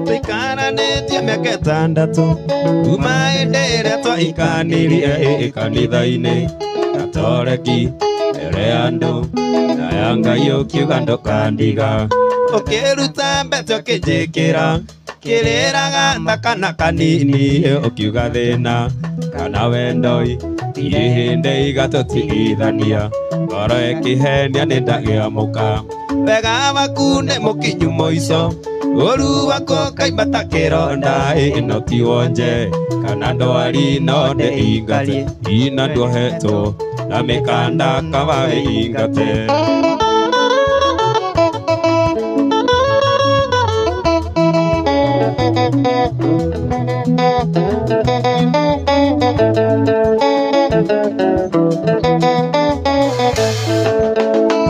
Tuikaranĩtie mĩaka ĩtandatũ kuma hĩndĩ ĩrĩa twaikanirie kanitha-inĩ Gatoreki mbere ya andũ na ya Ngai ũkiuga ndũkandiga ũkĩruta mbete ũkĩnjĩkĩra kĩrĩraga ta kana kanini ũkiuga thĩna kana wendoi tirĩ hĩndĩ igatũtigithania ngoro ĩkĩhenia nĩ ndagĩa mũka wega waku nĩ mũkinyu mũico ũru waku ũkaimba ta kĩronda ĩno ti wonje kana ndwari no ndĩingate ina nduohetwo na mĩkanda kaba wĩingate.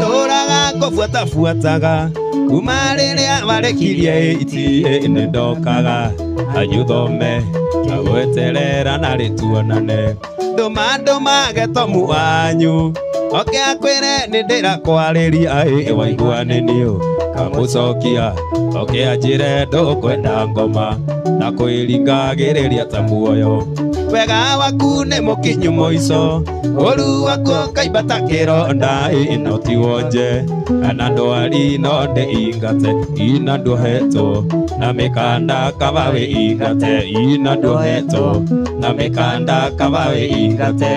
Tũraga kũbuatabuataga kuma rĩrĩa warekirie iti nĩ ndokaga anyuthome ngagweterera na rĩtuonane ndũma ndũma getomu wanyu oke akwĩre nĩ ndĩrakwarĩria waigua nĩ niũ kamũcokia oke anjĩre ndũkwenda ngoma na kwĩringagĩrĩria ta muoyo wega waku nĩ mũkinyu mũico ũru waku ũkaimba ta kĩronda ĩno ti wonje kana ndwari no ndĩingate ina nduohetwo na mĩkanda kaba wĩingate ina nduohetwo na mĩkanda kaba wĩingate.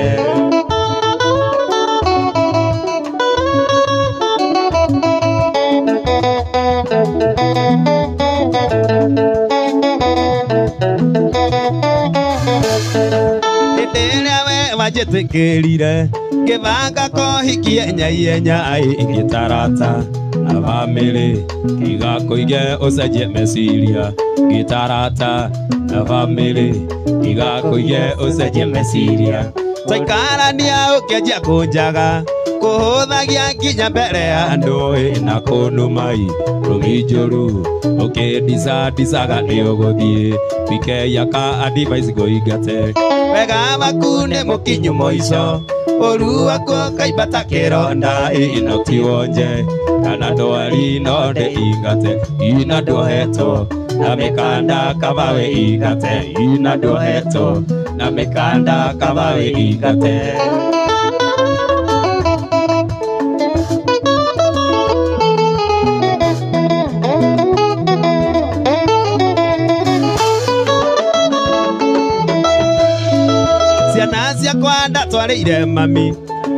Hĩndĩ ĩrĩa we wanjĩtĩkĩrire ngĩbanga kũhikie nyaihenya ngĩtarata na bamĩrĩ ngigakũige ũcenjie meciria ngĩtarata na bamĩrĩ ngigakũige ũcenjie meciria twaikarania ũkĩanjia kũnjaga kũhũthagia nginya mbere ya andũ na kũnumai rũmi njũru ũkĩndicandicaga nĩ ũgũthiĩ wikeia ka advice ngũingate wega waku nĩ mũkinyu mũico ũru waku ũkaimba ta kĩronda ĩno ti wonje kana ndwari no ndĩingate ina nduohetwo na mĩkanda kaba wĩingate ina nduohetwo na mĩkanda kaba wĩingate. Ciana ciakwa ndatwarĩire mami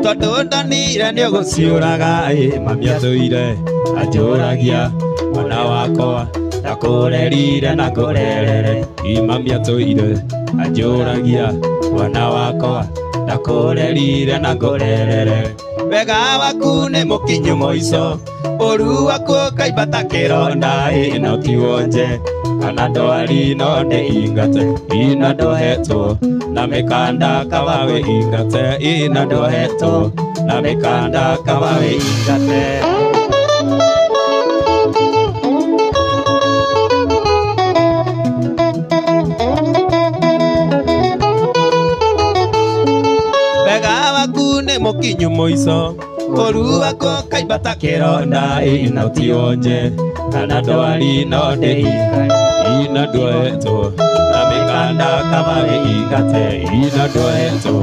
tondũ ndonire nĩ ũgũciũraga mami atũire anjũragia mwana wakwa ndakũrerire na ngũrerere mami atũire anjũragia mwana wakwa ndakũrerire na ngũrerere wega waku nĩ mũkinyu mũico ũru waku ũkaimba ta kĩronda ĩno ti wonje kana ndwari no ndĩingate ina nduohetwo na mĩkanda kaba wĩingate ina nduohetwo na mĩkanda kaba wĩingate. Wega waku nĩ mũkinyu mũico ũru waku ũkaimba ta kĩronda ĩno ti wonje kana ndwari no ndĩingate ina nduohetwo na mĩkanda kaba wĩingate ina nduohetwo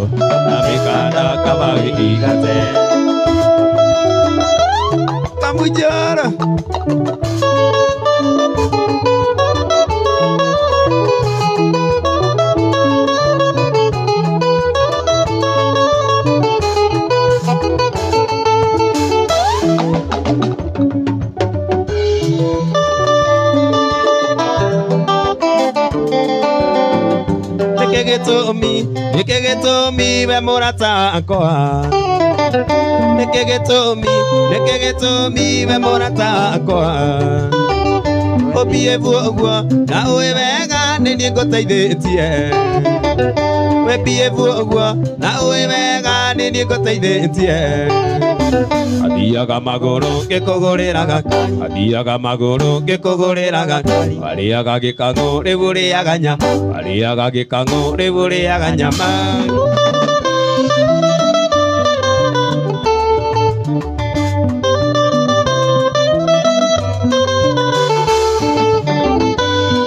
na mĩkanda kaba wĩingate. Kamujara nĩkĩ gĩtũmi we mũrata wakwa nĩkĩ gĩtũmi we mũrata wakwa ũbievu ũguo na ũĩ wega nĩ niĩ ngũteithĩtie webievu ũguo na ũĩ wega nĩ niĩ ngũteithĩtie athiaga magũrũ ngĩkũgũrĩraga athiaga magũrũ ngĩkũgũrĩraga warĩaga gĩkang'ũ rĩu ũrĩaga nyama warĩaga gĩkang'ũ rĩu ũrĩaga nyama.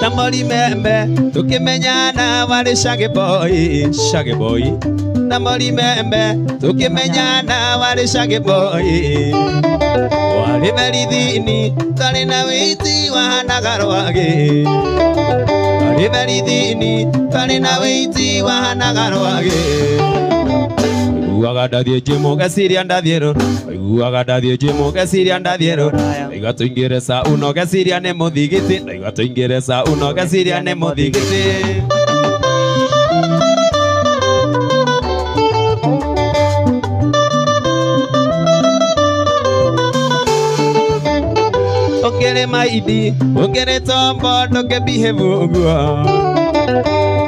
Na morimembe tukimenyana wari Shaggy Boy, Shaggy Boy. Na morimembe tukimenyana wari Shaggy Boy. Wari merithini tari na witi wahanaga rwagĩ. Wari merithini tari na witi wahanaga rwagĩ. Iguaga ndathiĩ njimu ngeciria ndathiĩ rũ. Iguaga ndathiĩ njimu ngeciria ndathiĩ rũ. Ndaiga tũingĩre sauno ngeciria nĩ mũthigiti. Ndaiga tũingĩre sauno ngeciria nĩ mũthigiti. Ũkĩrĩ maidi, ũkĩrĩ tombo ndũkĩbehave ũguo.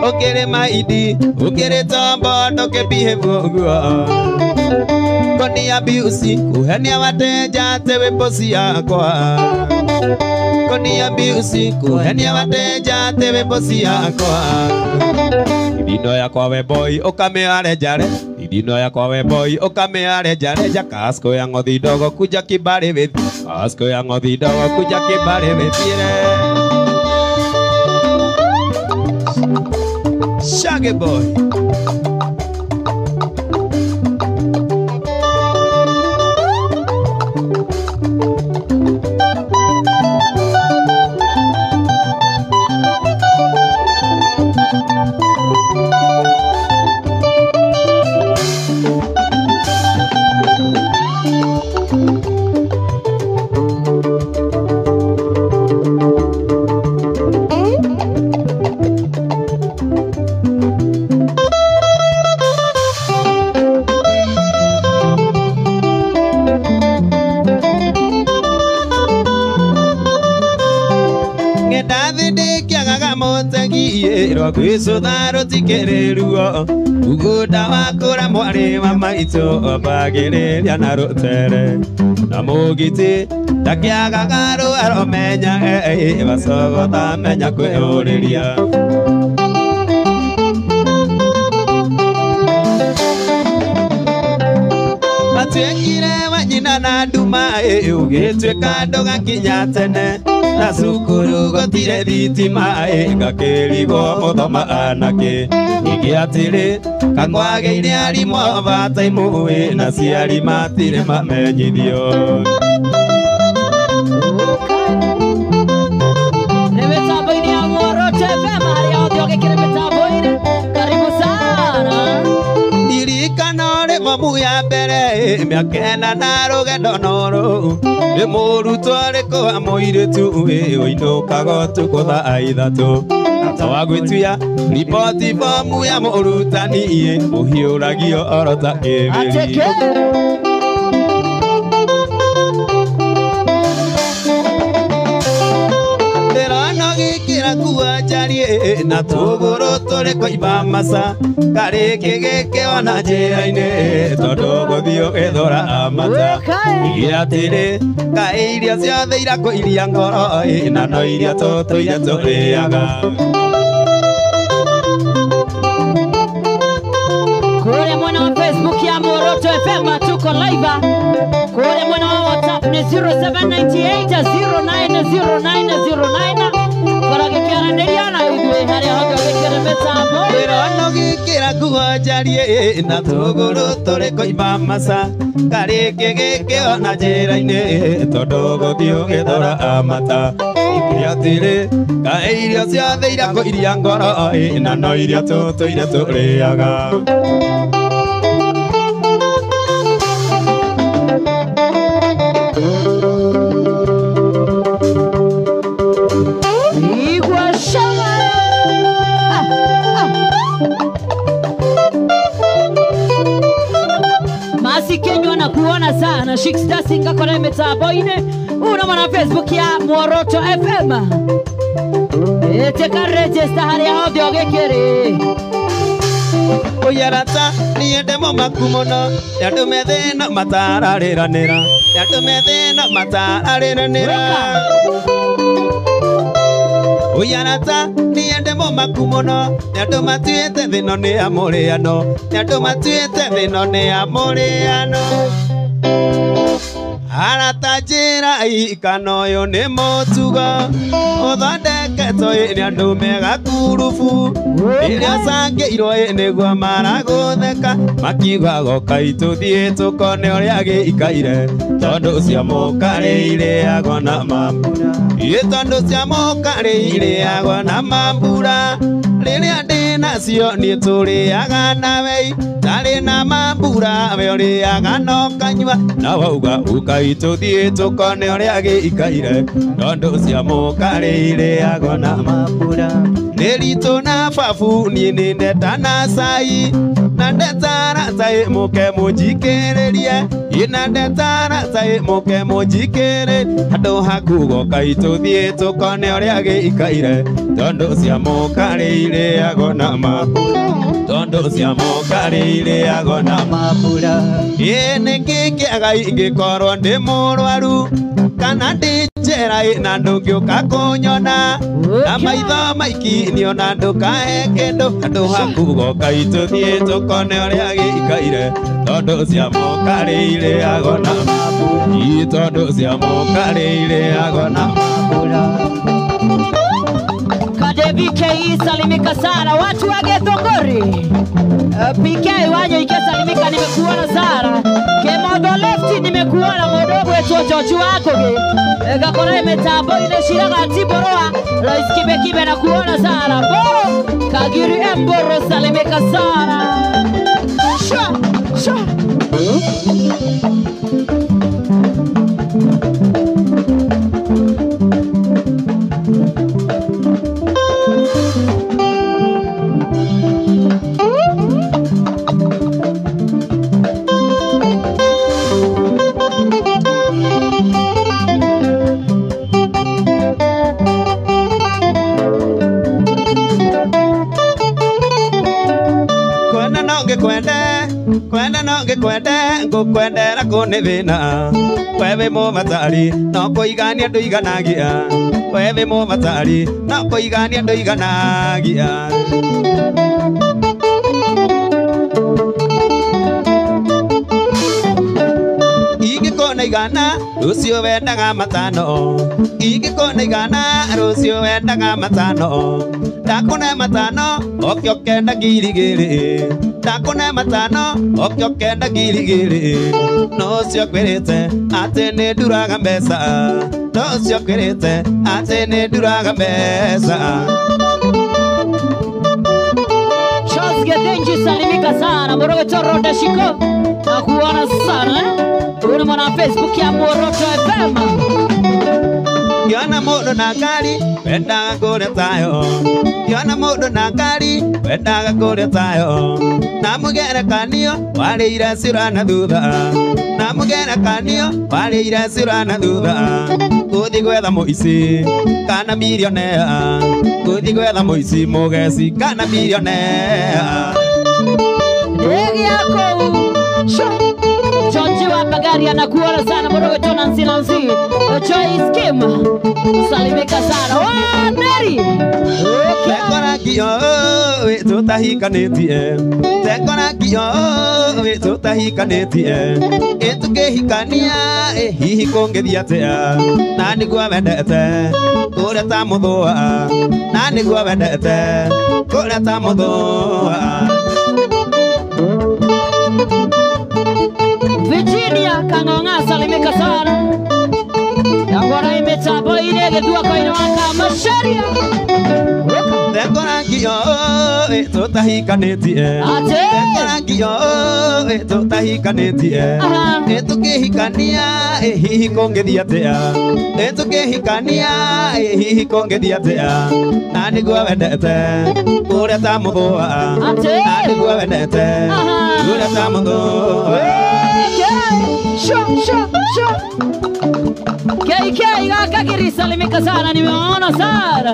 Ũkĩrĩ maidi, ũkĩrĩ tombo ndũkĩbehave ũguo. Koni abuse, kuhenia wateja atĩ wĩ bosi yakwa. Koni abuse, kuhenia wateja atĩ wĩ bosi yakwa. Ithino yakwa we boy ũkamĩare njare. Ithino yakwa we boy ũkamĩare njare. Kasko ya ng'othi ndogo kuja kibari wĩthi. Kasko ya ng'othi ndogo kuja kibari wĩthiĩre. Shaggy Boy. Rwagwicũtha rũtikĩrĩ ruo Mũgũnda wakũra mwarĩ wa maitũ ambagĩrĩria na rũtere na mũgitĩ ndakĩagaga rũaro menya wacogota menya kwĩyũrĩria. Matuĩkire wa nyina na nduma ũgĩtuĩka ndũgakinya tene na cukuru gũtirĩ thitima ngakĩrigwo mũthoma anake ningĩ atĩrĩ kakwagĩire arimũ bataimu na ciari matirĩ mamenyithio. Nĩ mĩtambo-inĩ ya Muoroto FM harĩa hothe ũgĩkĩrĩ mĩtambo-inĩ karibu sana. Ndirikana ũrĩ mamu ya mbere mĩaka ĩna na rũgendo noru nĩ mũrutwo ũrĩkũ wa mũirĩtu ũinũkaga ũtukũ thaa ithatũ tawagwĩtuia riboti bomu ya mũrutani ũhiũragio oro ta kĩbĩri. Ndĩrona gĩkĩra njarie na tũgũrũ tũrĩ kũimba maca karĩkĩ gĩkĩ ona njĩra-inĩ tondũ gũthiĩ ũgĩthũra amata ningĩ atĩrĩ kaĩ irio ciothe irakũiria ngoro na no iria tũtũire tũrĩaga. Kule mwana wa Facebook ya Muoroto FM tuko live. Kule mwana wa WhatsApp ni 0798 090909. Kora gĩkĩaranĩria na ithuĩ harĩa hothe ũgĩkĩrĩ mĩtambo. Ndĩrona ũgĩkĩra nguo njarie na tũgũrũ tũrĩ kũimba maca karĩkĩ gĩkĩ ona njĩra-inĩ tondũ gũthiĩ ũgĩthũra amata ningĩ atĩrĩ kaĩ irio ciothe irakũiria ngoro na no iria tũtũire tũrĩaga. Kuona sana Shiksta ngakora mitambo-inĩ una mwana Facebook ya Muoroto FM ĩtĩka register harĩa hothe ũgĩkĩrĩ. Ũyarata niĩ ndĩ mũmaku mũno nĩ andũ me thĩna matararĩranĩra nĩ andũ me thĩna matararĩranĩra. Ũyarata niĩ ndĩ mũmaku mũno nĩ andũ matuĩte thĩno nĩ ya mũrĩano nĩ andũ matuĩte thĩno nĩ ya mũrĩano. Arata njĩra ikana ũyũ nĩ mũtugo ũthondeketwo Wendetwo nĩ andũ mega kurubu rĩrĩa ũcangĩirwo nĩguo maragũtheka makiuga goka itũthiĩ tũkone ũrĩa gĩikaire tondũ cia mũkarĩ irĩagwo na mambura ĩ tondũ cia mũkarĩ irĩagwo na mambura rĩrĩa ndĩ nacio niĩ tũrĩaga nawe ndarĩ na mambura we ũrĩaga no kanyua na wauga ũkai tũthiĩ tũkone ũrĩa gĩikaire tondũ cia mũkarĩ irĩagwo na mambura nĩ ritũ na babu niĩ nĩ ndeta na cai na ndetara cai mũke mũnjikĩrĩrie ĩ na ndetara cai mũke mũnjikĩrĩrie handũ haku gokai tũthiĩ tũkone ũrĩa gĩikaire tondũ cia mũkarĩ irĩagwo na mambura tondũ cia mũkarĩ irĩagwo na mambura ĩ nĩkĩ kĩaga ingĩkorwo ndĩ mũrwaru kana ndĩ njera na ndũngĩũka kũnyona na maitho maiki niona ndũkahe kĩndũ handũ haku gokai tũthiĩ tũkone ũrĩa gĩikaire tondũ cia mũkarĩ irĩagwo na mambura ĩ tondũ cia mũkarĩ irĩagwo na mambura. BK salimika sana watu wa Githunguri. PK wanyo ikesalimika nimekuona sana. Kemodo left nimekuona modogo wetu chochu wako ge. Gakora imetambo ile shiraga tiboroa Rais Kibe Kibe na kuona sana. Boro Kagiri Mboro salimika sana. Sha sha. Kwenda no ngĩkwende ngũkwendera kũ nĩ thĩna we wĩ mũbatari no kũigania ndũiganagia we wĩ mũbatari no kũigania ndũiganagia. Ingĩkona igana rũciũ wendaga matano ingĩkona igana rũciũ wendaga matano ndakũne matano oke ũkenda ngiri igĩrĩ ndakũne matano oke ũkenda ngiri igĩrĩ no ũcio ngwĩrĩte atĩ nĩ nduraga mbeca no ũcio ngwĩrĩte atĩ nĩ nduraga mbeca. Charles Gethenji salimika sana Morogo Toro Dashiko na kuona sana Una mwana Facebook ya Muoroto FM. Ngĩona mũndũ na ngari wendaga kũrĩa tayo ngĩona mũndũ na ngari wendaga kũrĩa tayo na mũgerekanio warĩire cira na thutha na mũgerekanio warĩire cira na thutha gũthiĩ gwetha mũici kana milionea gũthiĩ gwetha mũici mũgeci kana milionea. Ndege yako George wa Bagari anakuona sana Morogo Tona Nancy Nancy Choice Kim salimika sana wa Neri Tekoragio tũtahikanĩtie Tekoragio tũtahikanĩtie ĩ tũkĩhikania ĩ hihi kũngĩthiĩ atĩa na nĩguo wendete kũrĩa ta mũthũa na nĩguo wendete kũrĩa ta mũthũa. Virginia Kang'ong'a salimika sana Yangwana imetambo ile gethua kwa inawaka masharia Tekoragio tũtahikanĩtie Tekoragio tũtahikanĩtie ĩ tũkĩhikania ĩ hihi kũngĩthiĩ atĩa ĩ tũkĩhikania ĩ hihi kũngĩthiĩ atĩa na nĩguo wendete kũrĩa ta mũthũa na nĩguo wendete kũrĩa ta mũthũa. Sho sho sho KK Gakagiri salimika sana nimeona sana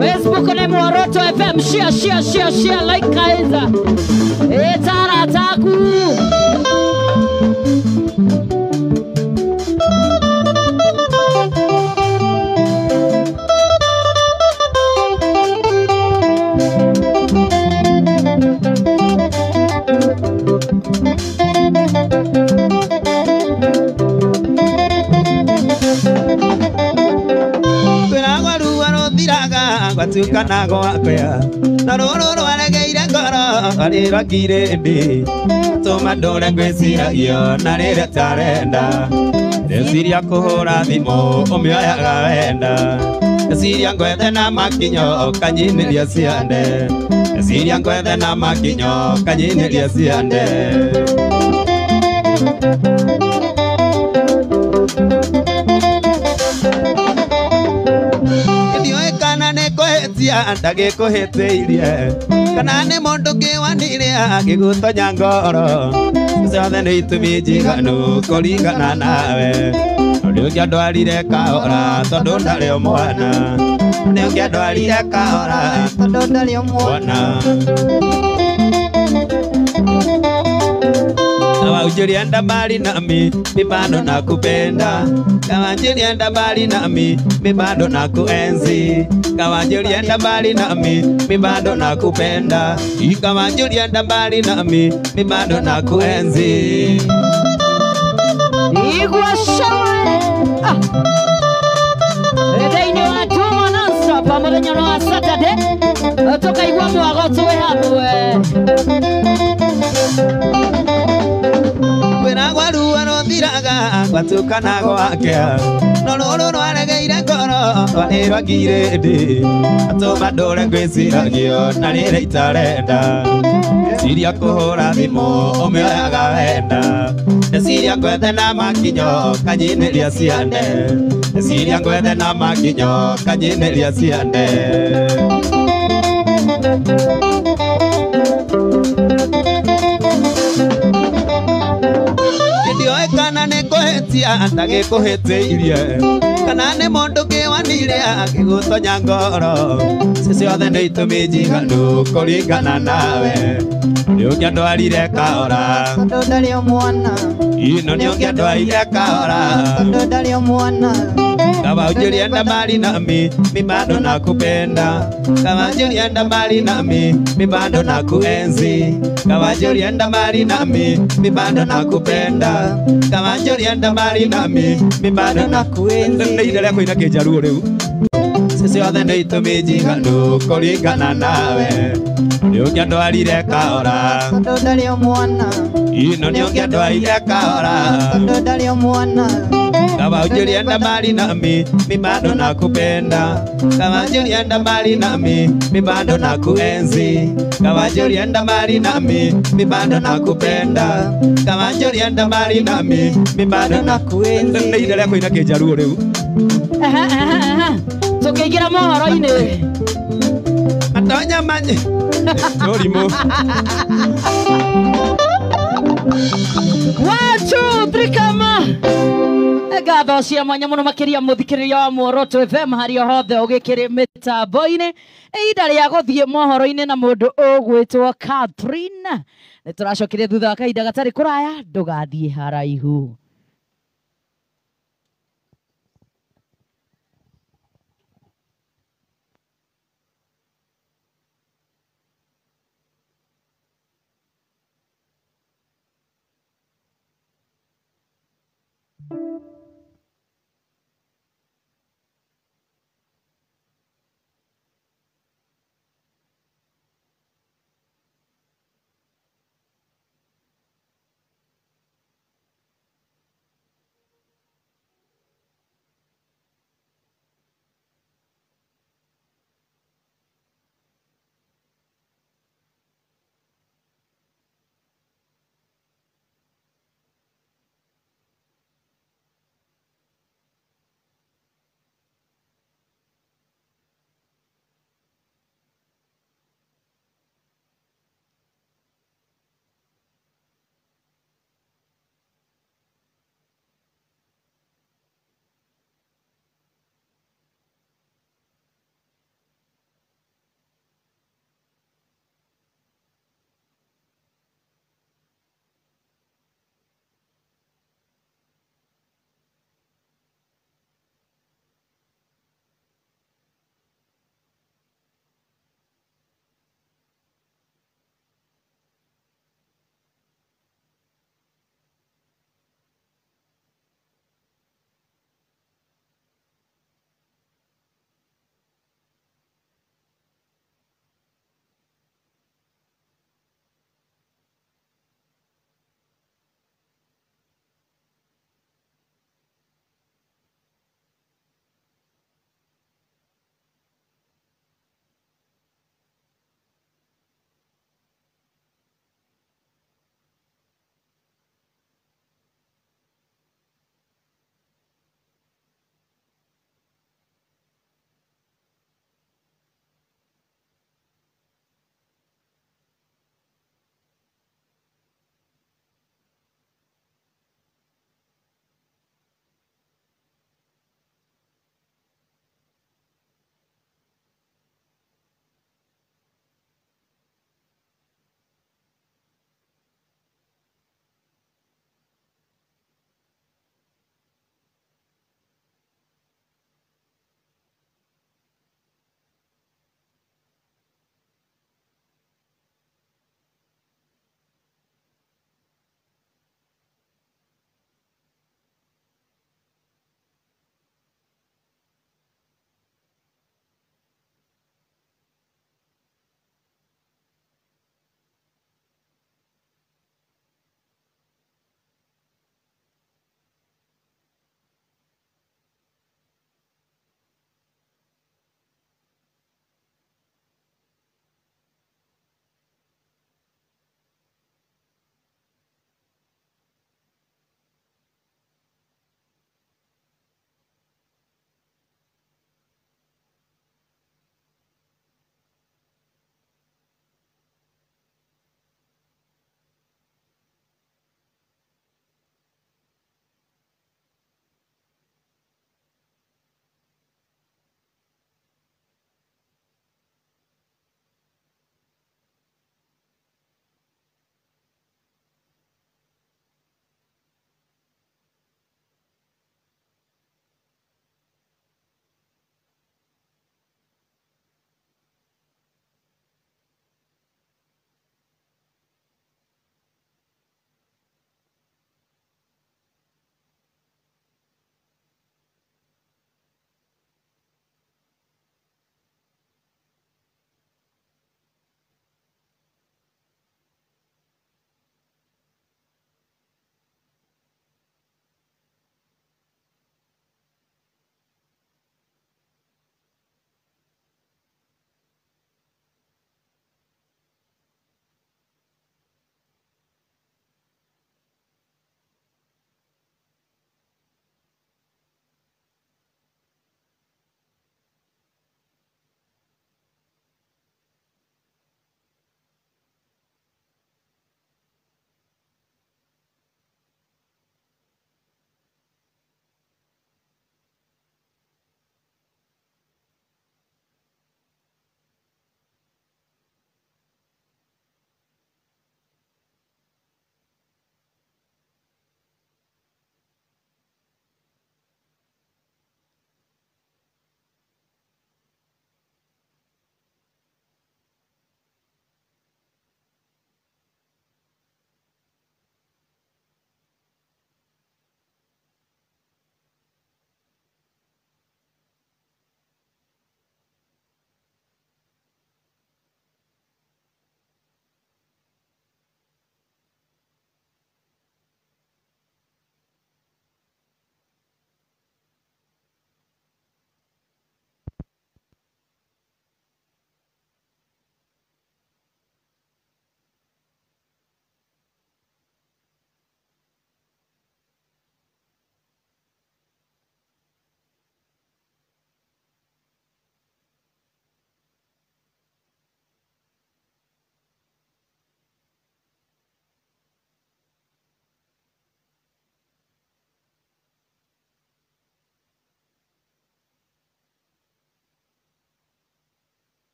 Facebook ni Muoroto FM share share share share like kaiza etara taku rũthiraga gwatukana gwakwa na rũrũ rwaregeire ngoro rwarĩ rwa ngirĩndĩ tũma ndũre ngwĩciragio na rĩrĩa tarenda ndeciria kũhũra thimũ ũmĩoyaga wenda ndeciria ngwethe na makinyo kanyinĩria ciande ndeciria ngwethe na makinyo kanyinĩria ciande. Ndagĩkũhĩtia ndagĩkũhĩtĩirie kana nĩ mũndũ kĩwanire agĩgũtonya ngoro ciothe nĩ itũmi njiganu kũringana nawe nĩ ũngĩandwarire kahora tondũ ndarĩ o mwana nĩ ũngĩandwarire kahora tondũ ndarĩ o mwana. Kama ujilienda mbali nami mi bado nakupenda, kama ujilienda mbali nami mi bado nakuenzi, kama ujilienda mbali nami mi bado nakupenda, kama ujilienda mbali nami mi bado nakuenzi. Igwa shawe thĩinĩ wa Juma non-stop mũthenya wa Saturday tũkaigua mwago twĩ hamwe. Kwĩragwa ruo rũthiraga gwatukana gwakĩa no rũrũ rwaregeire ngoro rwarĩ rwa ngirĩndĩ atũma ndũre ngwĩciragio na rĩrĩa itarenda ndeciria kũhũra thimũ ũmĩoyaga wenda ndeciria ngwethe na makinyo kanyinĩria ciande ndeciria ngwethe na makinyo kanyinĩria ciande. Kana nĩ kũhĩtia ndagĩkũhĩtĩirie kana nĩ mũndũ kĩwanire agĩgũtonya ngoro ciothe nĩ itũmi njiganu kũringana nawe nĩ ũngĩandwarire kahora tondũ ndarĩ o mwana ino nĩ ũngĩandwarire kahora tondũ ndarĩ o mwana. Kama ujilienda mbali nami mi bado nakupenda, kama ujilienda mbali nami mi bado nakuenzi, kama ujilienda mbali nami mi bado nakupenda, kama ujilienda mbali nami mi bado nakuenzi. Nĩ ihinda rĩa kũina kĩnjaruo rĩu ciothe nĩ itũmi njiganu kũringana nawe nĩ ũngĩandwarire kahora tondũ ndarĩ o mwana ino nĩ ũngĩandwarire kahora tondũ ndarĩ o mwana. Kama ujilienda mbali nami mi bado nakupenda, kama ujilienda mbali nami mi bado nakuenzi, kama ujilienda mbali nami mi bado nakupenda, kama ujilienda mbali nami mi bado nakuenzi. Nĩ ihinda rĩa kũina kĩnjaruo rĩu tũkĩingĩra mohoro-inĩ matonya manye ũrimũ. 1 2 3 kama ngatho cia mwanya mũno makĩria mũthikĩrĩria wa Muoroto FM harĩa hothe ũgĩkĩrĩ mĩtambo-inĩ ihinda rĩa gũthiĩ mohoro-inĩ na mũndũ ũgwĩtwo Catherine nĩ tũracokire thutha wa kahinda gatarĩ kũraya ndũgathiĩ haraihu.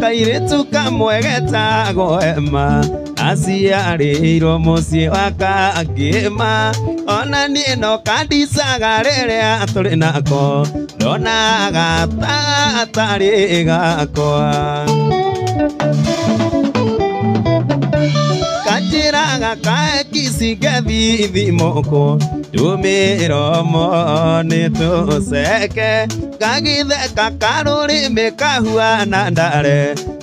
Kairĩtu kamwe getagwo Emma aciarĩirwo mũciĩ wa Kangĩma ona niĩ no kandicaga rĩrĩa tũrĩ nako ndonaga ta gatarĩ gakwa kanjĩraga kaekici ngethithimũkwo tũmĩromo nĩ tũceke gagĩtheka karũrĩmĩ kahuana ndare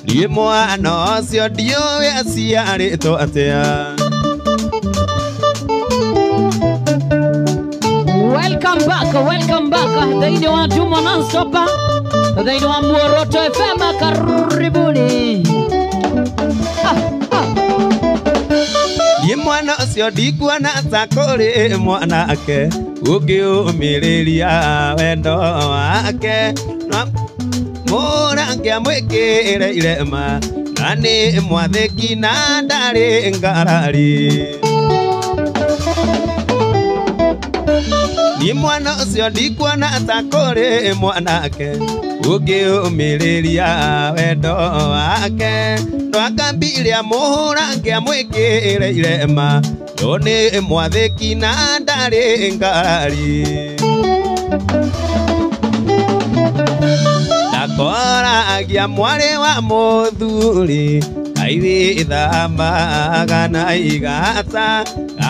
niĩ mwana ũcio ndiũĩ aciarĩtwo atĩa. Welcome back, welcome back. Thĩinĩ wa Juma Nonstop, thĩinĩ wa Muoroto FM, karibuni. Niĩ mwana ũcio ndikuona ta kũrĩ mwanake ũngĩũmĩrĩria wendo wake na mũrangĩamwĩkĩre irema na nĩ mwathĩki na ndarĩ ngarari. Niĩ mwana ũcio ndikuona ta kũrĩ mwanake ũngĩũmĩrĩria wendo wake ndwakambiria mũrangĩamwĩkĩre irema no nĩ mwathĩki na ndarĩ ngarari. Ndakoragia mwarĩ wa mũthuri aithithamaga na igata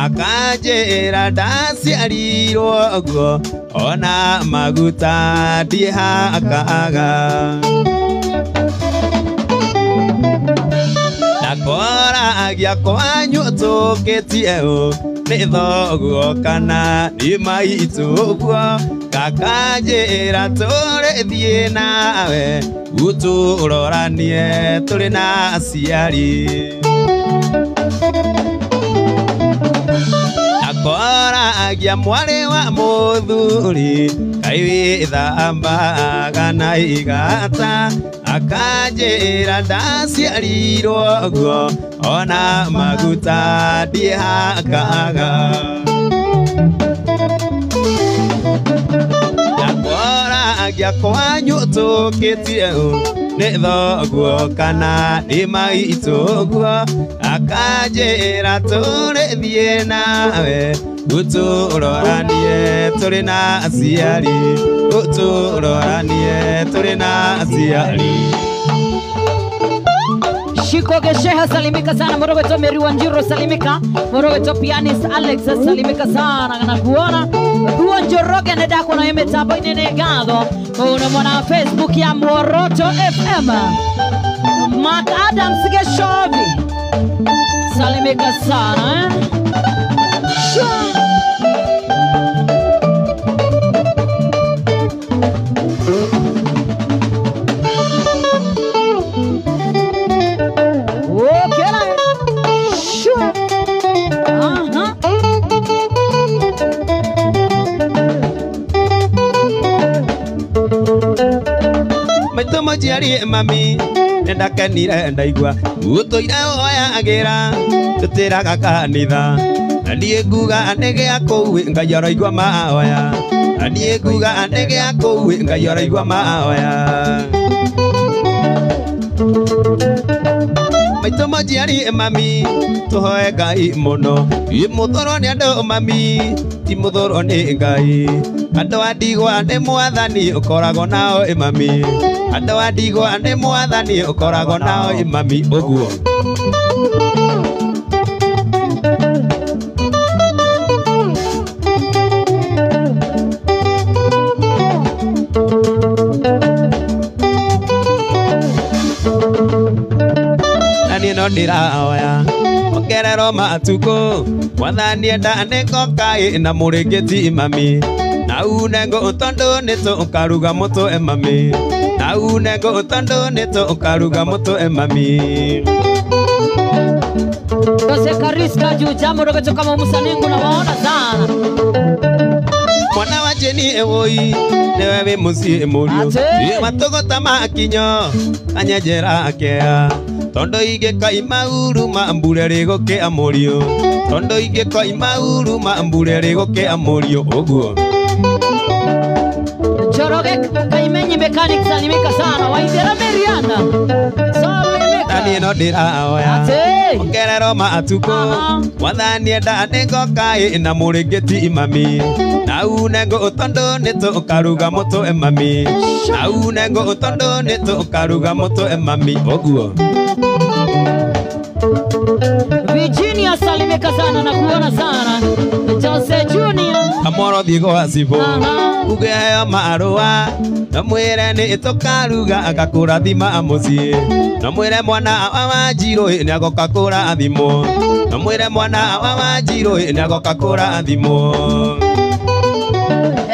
akanjĩra ndaciarirwo ũguo ona maguta ndihakaga. Ndakoragia kwanyu ũtũkĩtie ũ nĩ thoguo kana nĩ maitũ ũguo gakanjĩra tũrĩthiĩ nawe ũtũroranie tũrĩ na aciari. Ndakoragia mwarĩ wa mũthuri kaĩwĩthambaga na igata akanjĩra ndaciarirwo ũguo ona maguta ndihakaga. Ndakoragia kwanyu ũtũkĩtie ũ nĩ thoguo kana nĩ maitũ ũguo akanjĩra tũrĩthiĩ nawe ũtũroranie tũrĩ na aciari ũtũroranie tũrĩ na aciari. Shiko Gesheha salimika sana, Morogoto Meri Wanjiru salimika, Morogoto pianist Alex salimika sana na kuona Ruo Njoroge nedako na mitambo inene gatho una mwana Facebook ya Muoroto FM. Mark Adams Geshovi salimika sana eh? Sure. Maitũ mami nĩndakenire ndaigua ũtũire ũhoyagĩra tũtĩraga kanitha Na niĩ nguga nĩ gĩa kũu Ngai araigua mahoya. Na niĩ nguga nĩ gĩa kũu Ngai araigua mahoya. Maitũ majiari mami tũhoe Ngai mũno. Mũthũrwo nĩ andũ mami ti mũthũrwo nĩ Ngai. Andũ a ndigwa nĩ mwathani ũkoragwo nao mami. Andũ a ndigwa nĩ mwathani ũkoragwo nao mami ũguo. Na niĩ no ndĩrahoya ongererwo matukũ mwathani enda nĩngoka na mũrĩngĩti mami. Na une ngũ tondũ nĩtũkaruga mũtwe mami. Na une ngũ tondũ nĩtũkaruga mũtwe mami. Jose Kariska juu jambo dogo kama musanengu na waona sana. Mwana wa Jeni ewoi newe wĩ mũciĩ mũriũ. Matũgũta makinyo kanyenjera kea. Tondũ ingĩkoima uruma mbure rĩgũkĩa mũriũ. Tondũ ingĩkoima uruma mbure rĩgũkĩa mũriũ ũguo. Njoroge Kaimenyi mechanic salimika sana. Waithera Meriana. Salimika. Na niĩ no ndĩrahoya ongererwo matukũ mwathani enda nĩngoka na mũrĩngĩti mami. Na une ngũ tondũ nĩtũkaruga mũtwe mami. Na une ngũ tondũ nĩtũkaruga mũtwe mami ũguo. Virginia salimika sana na kuona sana. Jose Junior. Amoro thiĩ gwa cibũ ugeheo marũa. Na mwĩre nĩtũkaruga agakũrathima mũciĩ. Na mwĩre mwana wa Wanjirũ nĩagoka kũrathimwo. Na mwĩre mwana wa Wanjirũ nĩagoka kũrathimwo.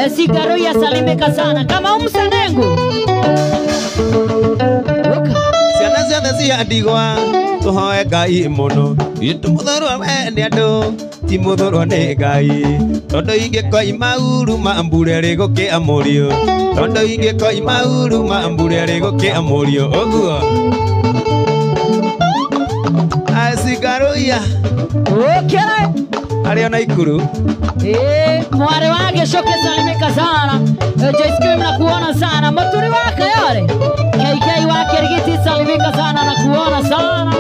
Esigaruya salimika sana kama umsanengu. Ciana ciothe cia ndigwa tũhoe Ngai mũno. Tũmũthũrwo we nĩ andũ ti mũthũrwo nĩ Ngai. Tondũ ingĩkoima uruma mbure rĩgũkĩa mũriũ. Tondũ ingĩkoima uruma mbure rĩgũkĩa mũriũ ũguo. Asigaruya. Ũkĩra. Arĩ ona Ikuru. Mware wa Gĩcoke salimika sana. Joyce Kim na kuona sana. Muturi wa Kayore. KK wa Kirigiti salimika sana na kuona sana.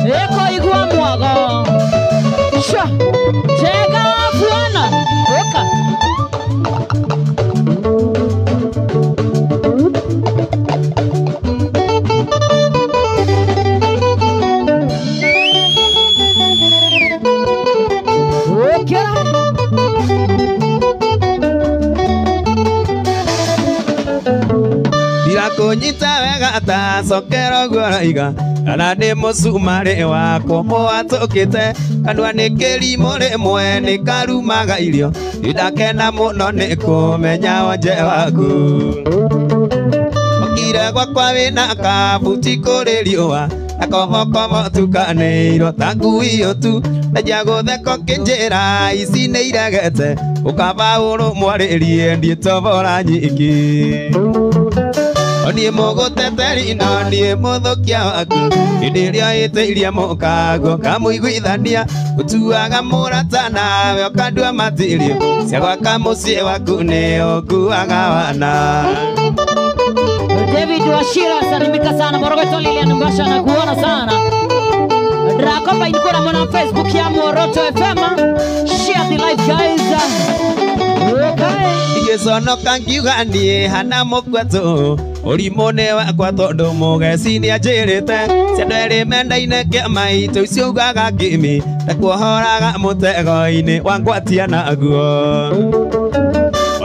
Eko igua mwago. Sha. Chega bwana. Oka. Ndirakunyita wega ta cokera ũguo ũroiga. Kana nĩ mũcumarĩ wakwa mũwatũkĩte. Kanua nĩ kĩrimũ rĩmwe nĩkarumaga irio. Ndakena mũno nĩ kũmenya wonje waku. Ũkire gwakwa wĩna kabuti kũrĩ riũa. Na kobokobo tukanĩirwo ta ngui tu. Na njagũtheka ũkĩnjĩra ici nĩ iregete. Ũkaba ũrũmwarĩrie ndiĩtobora nyingĩ. Niĩ mũgũteteri no niĩ mũthũkia waku. Hĩndĩ ĩrĩa ĩtĩirie mũkaguo kamũiguithania. Ũtuaga mũrata nawe ũkandua matirio. Cia gwaka mũciĩ waku nĩ ũkuaga wana. David Wachira salimika sana. Morogoto Lilian Mbasha na kuona sana. Drakopa inikura mwana Facebook ya Muoroto FM. Share the live guys. Okay. Ingĩconoka ngiuga niĩ hana mũkwatũ. Ũrimũ nĩ wakwa tondũ mũgeci nĩanjĩrĩte. Ciandũ erĩ mendaine kĩama itũ icio ugaga ngĩmĩ. Ndakuohoraga mũtego-inĩ wangwatia naguo.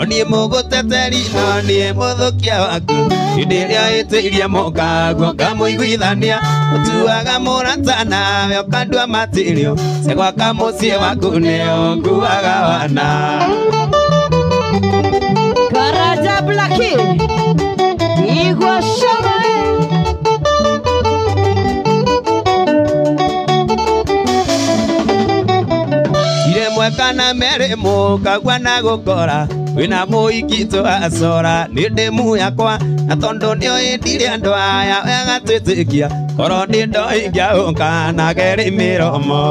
Niĩ mũgũteteri no niĩ mũthũkia waku. Hĩndĩ ĩrĩa ĩtĩirie mũkaguo ngamũiguithania. Ũtuaga mũrata nawe ũkandua matirio. Cia gwaka mũciĩ waku nĩ ũkuaga wana. Karaja Blaki Igwa Shama. Iremwe kana merĩ mũkagua na gũkora. Wĩna mũhiki twacora nĩ ndĩmu yakwa. Na tondũ nĩũĩ ndirĩ andũ aya wega twĩtĩkia. Korwo nĩ ndoĩ ingĩaũka na kerĩ mĩromo.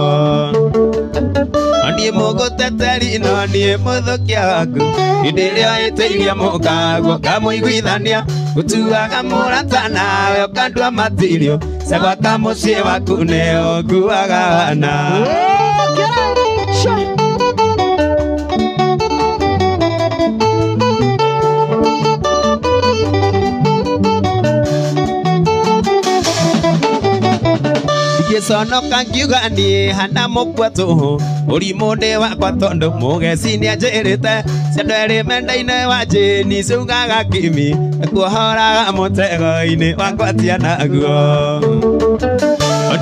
Niĩ mũgũteteri no niĩ mũthũkia waku hĩndĩ ĩrĩa ĩtĩirie mũkaguo ngamũiguithania gũtuaga mũrata nawe ũkandua matirio cagwaka mũciĩ waku nĩo nguaga wana. Ngĩconoka ngiuga niĩ hana mũkua tũhũ ũrimũ ndĩ wakwa tondũ mũgeci nĩanjĩrĩte ciandũ erĩ mendaine wa njĩni ciugaga kimi kuohoraga mũtego-inĩ wakwatia naguo.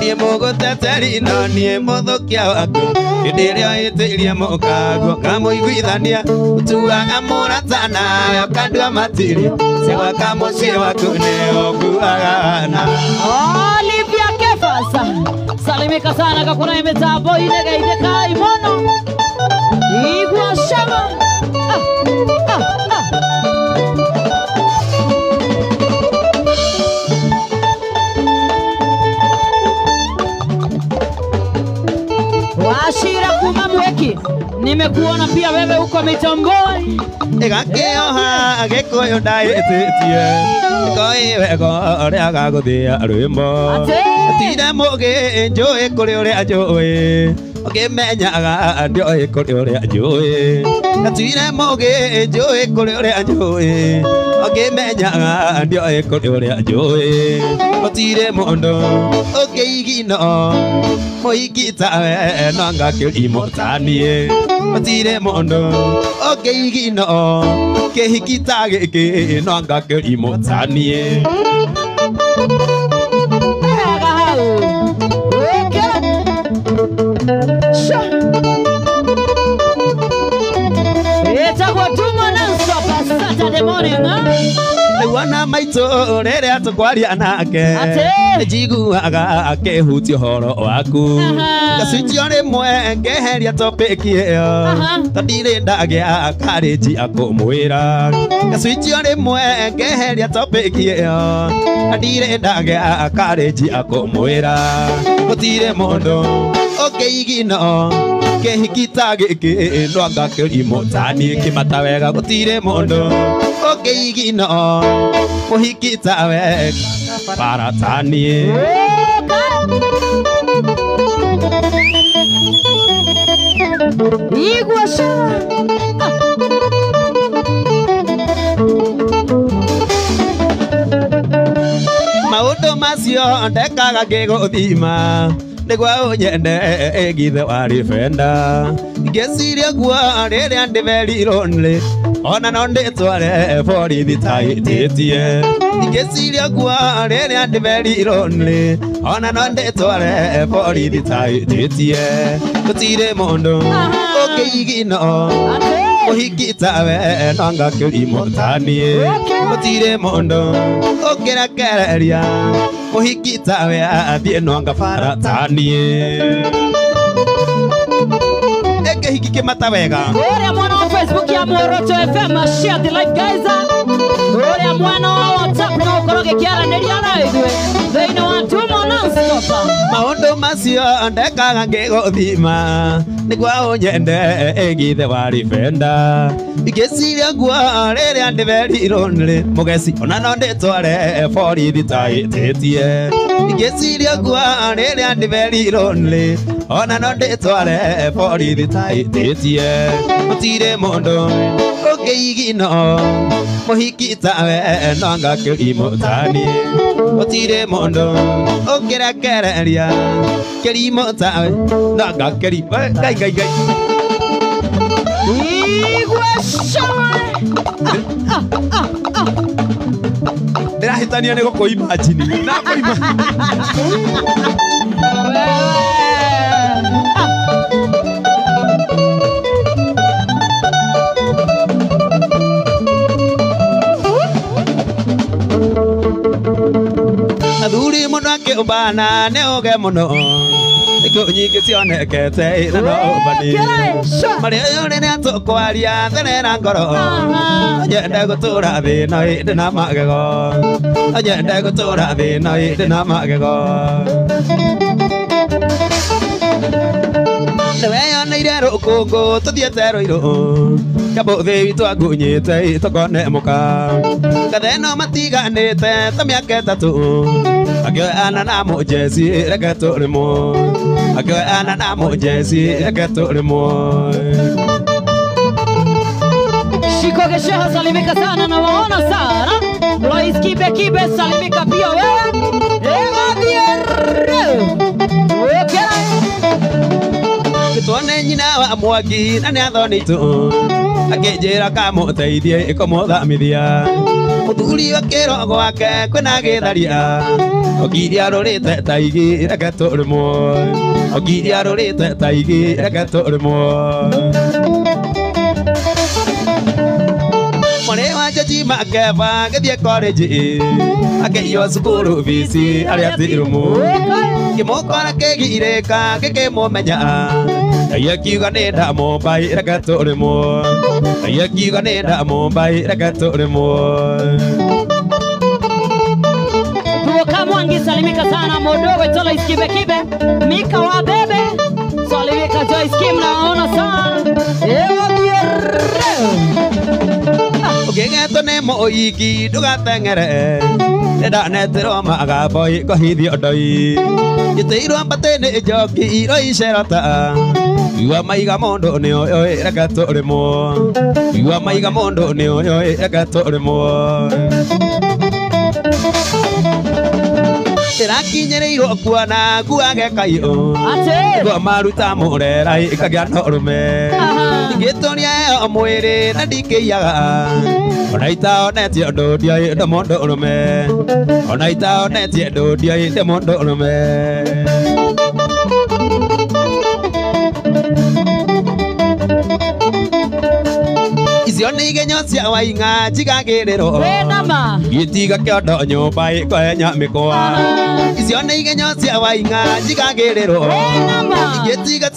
Niĩ mũgũteteri no niĩ mũthũkia waku hĩndĩ ĩrĩa ĩtĩirie mũkaguo ngamũiguithania ũtuaga mũrata nawe ũkandua matirio ciagwaka mũciĩ waku nĩo nguaga wana. Olivia Kefas salimika sana kakuna mitambo ile gaitheka imono igwa shama. Washira kuma mweki nimekuona pia wewe uko mitamboni. Igakĩoha Gĩkũyũ ndaĩtĩtie koĩ wega ũrĩa gagũthĩa rwĩmbo tire mũgĩ njũĩ kũrĩ ũrĩa njũĩ ũkĩmenyaga ndioĩ kũrĩ ũrĩa njũĩ tire mũgĩ njũĩ kũrĩ ũrĩa njũĩ ũkĩmenyaga ndioĩ kũrĩ ũrĩa njũĩ gũtirĩ mũndũ ũngĩigino mũhiki tawe no ngakĩrimũ taniĩ gũtirĩ mũndũ ũngĩigino kĩhiki ta gĩkĩ no ngakĩrimũ taniĩ. Rĩu maitũ rĩrĩa tũkwaria nake njiguaga akĩhutia ũhoro waku ngacuicio rĩmwe ngeheria topiki ĩyo tondũ ndirĩ ndagĩa karĩnji akũmwĩra ngacuicio rĩmwe ngeheria topiki ĩyo ndirĩ ndagĩa karĩnji akũmwĩra gũtirĩ mũndũ ũngĩigino kĩhiki ta gĩkĩ no ngakĩrimũ taniĩ kĩmata wega gũtirĩ mũndũ ũngĩigino mũhiki tawe bara taniĩ. Igwa shama. Maũndũ macio ndekaga ngĩgũthima nĩguo ũnyende ĩgithe warĩ benda ngĩciria guo rĩrĩa ndĩ very lonely ona no ndĩtware borithi taĩtĩtie ngĩciria guo rĩrĩa ndĩ very lonely ona no ndĩtware borithi taĩtĩtie gũtirĩ mũndũ ũngĩigino mũhiki tawe no ngakĩrimũ taniĩ gũtirĩ mũndũ ũngĩrekereria mũhiki tawe athiĩ no ngabara taniĩ. Kĩhiki kĩmata wega ũrĩa mwana wa Facebook ya Muoroto FM share the live guys ũrĩa mwana wa WhatsApp no ũkorwo gĩkĩaranĩria na ithuĩ thĩinĩ wa Tumo Nonstop. Maũndũ macio ndekaga ngĩgũthima nĩguo ũnyende ĩgithe warĩ benda ngĩciria guo rĩrĩa ndĩ very lonely mũgeci ona no ndĩtware borithi taĩtĩtie ngĩciria guo rĩrĩa ndĩ very lonely ona no ndĩtware borithi taĩtĩtie gũtirĩ mũndũ ũngĩigino mũhiki tawe no ngakĩrimũ taniĩ gũtirĩ mũndũ ũngĩrekereria kĩrimũ tawe no ngakĩrimũ ngai ngai ngai. Igwa shama. Ndĩrahĩtania nĩ gũkũimagine na kũima. Athuri mũno akĩũmbana nĩ ũge mũno ikuũ nyingĩ cionekete na no ũmbani marĩ ũyũ rĩrĩa tũkwaria therera ngoro nyende gũtũra thĩ no ĩndĩ na magego nyende gũtũra thĩ no ĩndĩ na magego. Nĩweyoneire rũkũngũ tũthiĩte Rũirũ Kĩamũthĩ witũ angunyĩte tũkone mũka Gatheno matiganĩte ta mĩaka 3 Akĩoyana na mũjeci reke tũrĩmwo Akĩoyana na mũjeci reke tũrĩmwo Shiko Gesheha salimika sana na waona sana. Lois Kibe Kibe salimika pia wewe. Tuone nyina wa Mwangi na nĩathonitũ akĩnjĩra kamũteithie ĩkũmũthamithia mũthuri wa kĩro gwake kwĩna gĩtharia ũkiria arũrĩte ta igi reke tũrĩmwo ũkiria arũrĩte ta igi reke tũrĩmwo Mwarĩ wa Njaji Makeba gĩthiĩ college akĩiywo cukuru bici arĩa tirũmũ kĩmũkora kĩgirĩka gĩkĩmũmenya Ngai akiuga nĩ ndamũmbai reke tũrĩmwo Ngai akiuga nĩ ndamũmbai reke tũrĩmwo Tuoka Mwangi salimika sana modogo Joyce Kibe Kibe Mika wa bebe salimika Joyce Kim naona sana Ũkĩgetwo nĩ mũiki ndũgateng'ere nĩndanetĩrwo magamboi ngũhithio ndoi Njĩtĩirwo mbatĩ nĩ njoki iroicerota Igua maiga mũndũ nĩũyũ reke tũrĩmwo Igua maiga mũndũ nĩũyũ reke tũrĩmwo Ndĩrakinyĩrĩirwo kuona nguage kaiũ Nĩguo maruta mũrera ĩkagĩa na ũrũme Ingĩtũria ĩyo mwĩrĩ na ndikĩiyaga Ona itaonetie ũndũ ndioĩ ndĩ mũndũ ũrũme Ona itaonetie ũndũ ndioĩ ndĩ mũndũ ũrũme Icio nĩ igenyo cia Waing'a njigagĩrĩrwo Gĩtiga kĩondo nyũmba ĩkohenya mĩkwa Icio nĩ igenyo cia Waing'a njigagĩrĩrwo Gĩtiga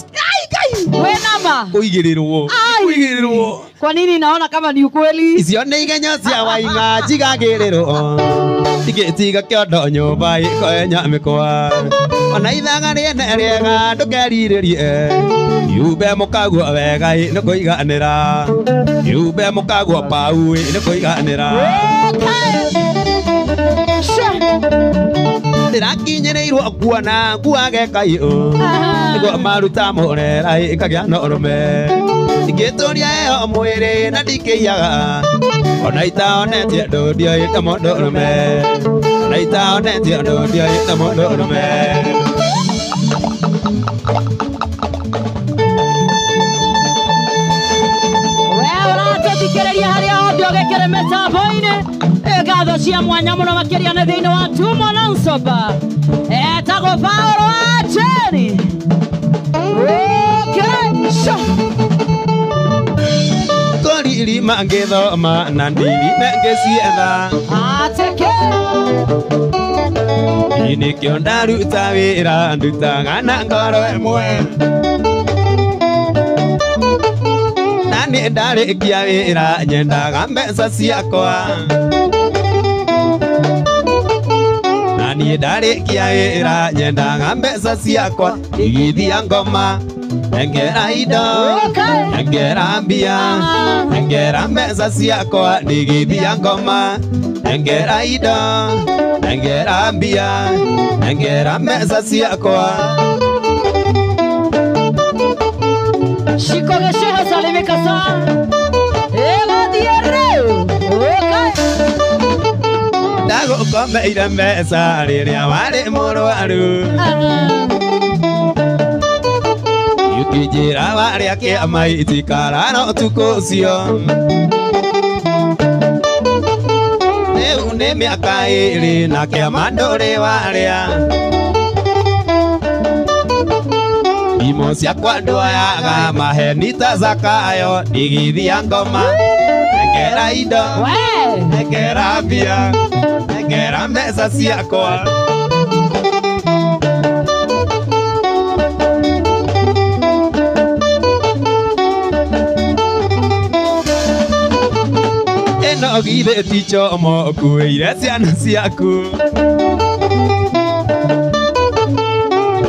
Kũigĩrĩrwo Kũigĩrĩrwo Kwa nini naona kama ni ukweli? Icio nĩ igenyo cia Waing'a njigagĩrĩrwo Gĩtiga kĩondo nyũmba ĩkohenya mĩkwa Ona ithaga rĩene rĩega ndũkerirĩrie Yube mũkaguo wega nĩ kũiganĩra Yube mũkaguo pau nĩ kũiganĩra Ndĩrakinyĩrĩirwo kuona nguage kaiũ Nĩguo maruta mũrera ĩkagĩa na ũrũme Ingĩtũria ĩyo mwĩrĩ na ndikĩiyaga Ona itaonetie ũndũ ndioĩ ta mũndũ ũrũme Ona itaonetie ũndũ ndioĩ ta mũndũ ũrũme Thikĩrĩria harĩa hothe ũgĩkĩrĩ mĩtambo-inĩ ngatho cia mwanya mũno makĩria nĩ thĩinĩ wa Tumo Nonstop etagwo Paul wa Jeri Kũririma ngĩthoma na ndirime ngĩcietha ateke Nĩkĩo ndaruta wĩra ndutaga na ngoro ĩmwe Nĩ ndarĩkia wĩra nyendaga mbeca ciakwa Na niĩ ndarĩkia wĩra nyendaga mbeca ciakwa Igithia ngoma nengera indo nengera mbia nengera mbeca ciakwa Ndigithia ngoma nengera indo nengera mbia nengera mbeca ciakwa Shiko Gesheha salimika sana Eva Diereu Ndagũkomeire mbeca rĩrĩa warĩ mũrwaru Ũkĩnjĩra warĩa kĩama itikarara ũtukũ ũcio Rĩu nĩ mĩaka 2 na kĩama ndũrĩ warĩa Imo ciakwa ndwoyaga maheni ta Zakayo ndigithia ngoma nengera indo nengera mbia nengera mbeca ciakwa Ĩno githĩ ti chomo ũkuĩire ciana ciaku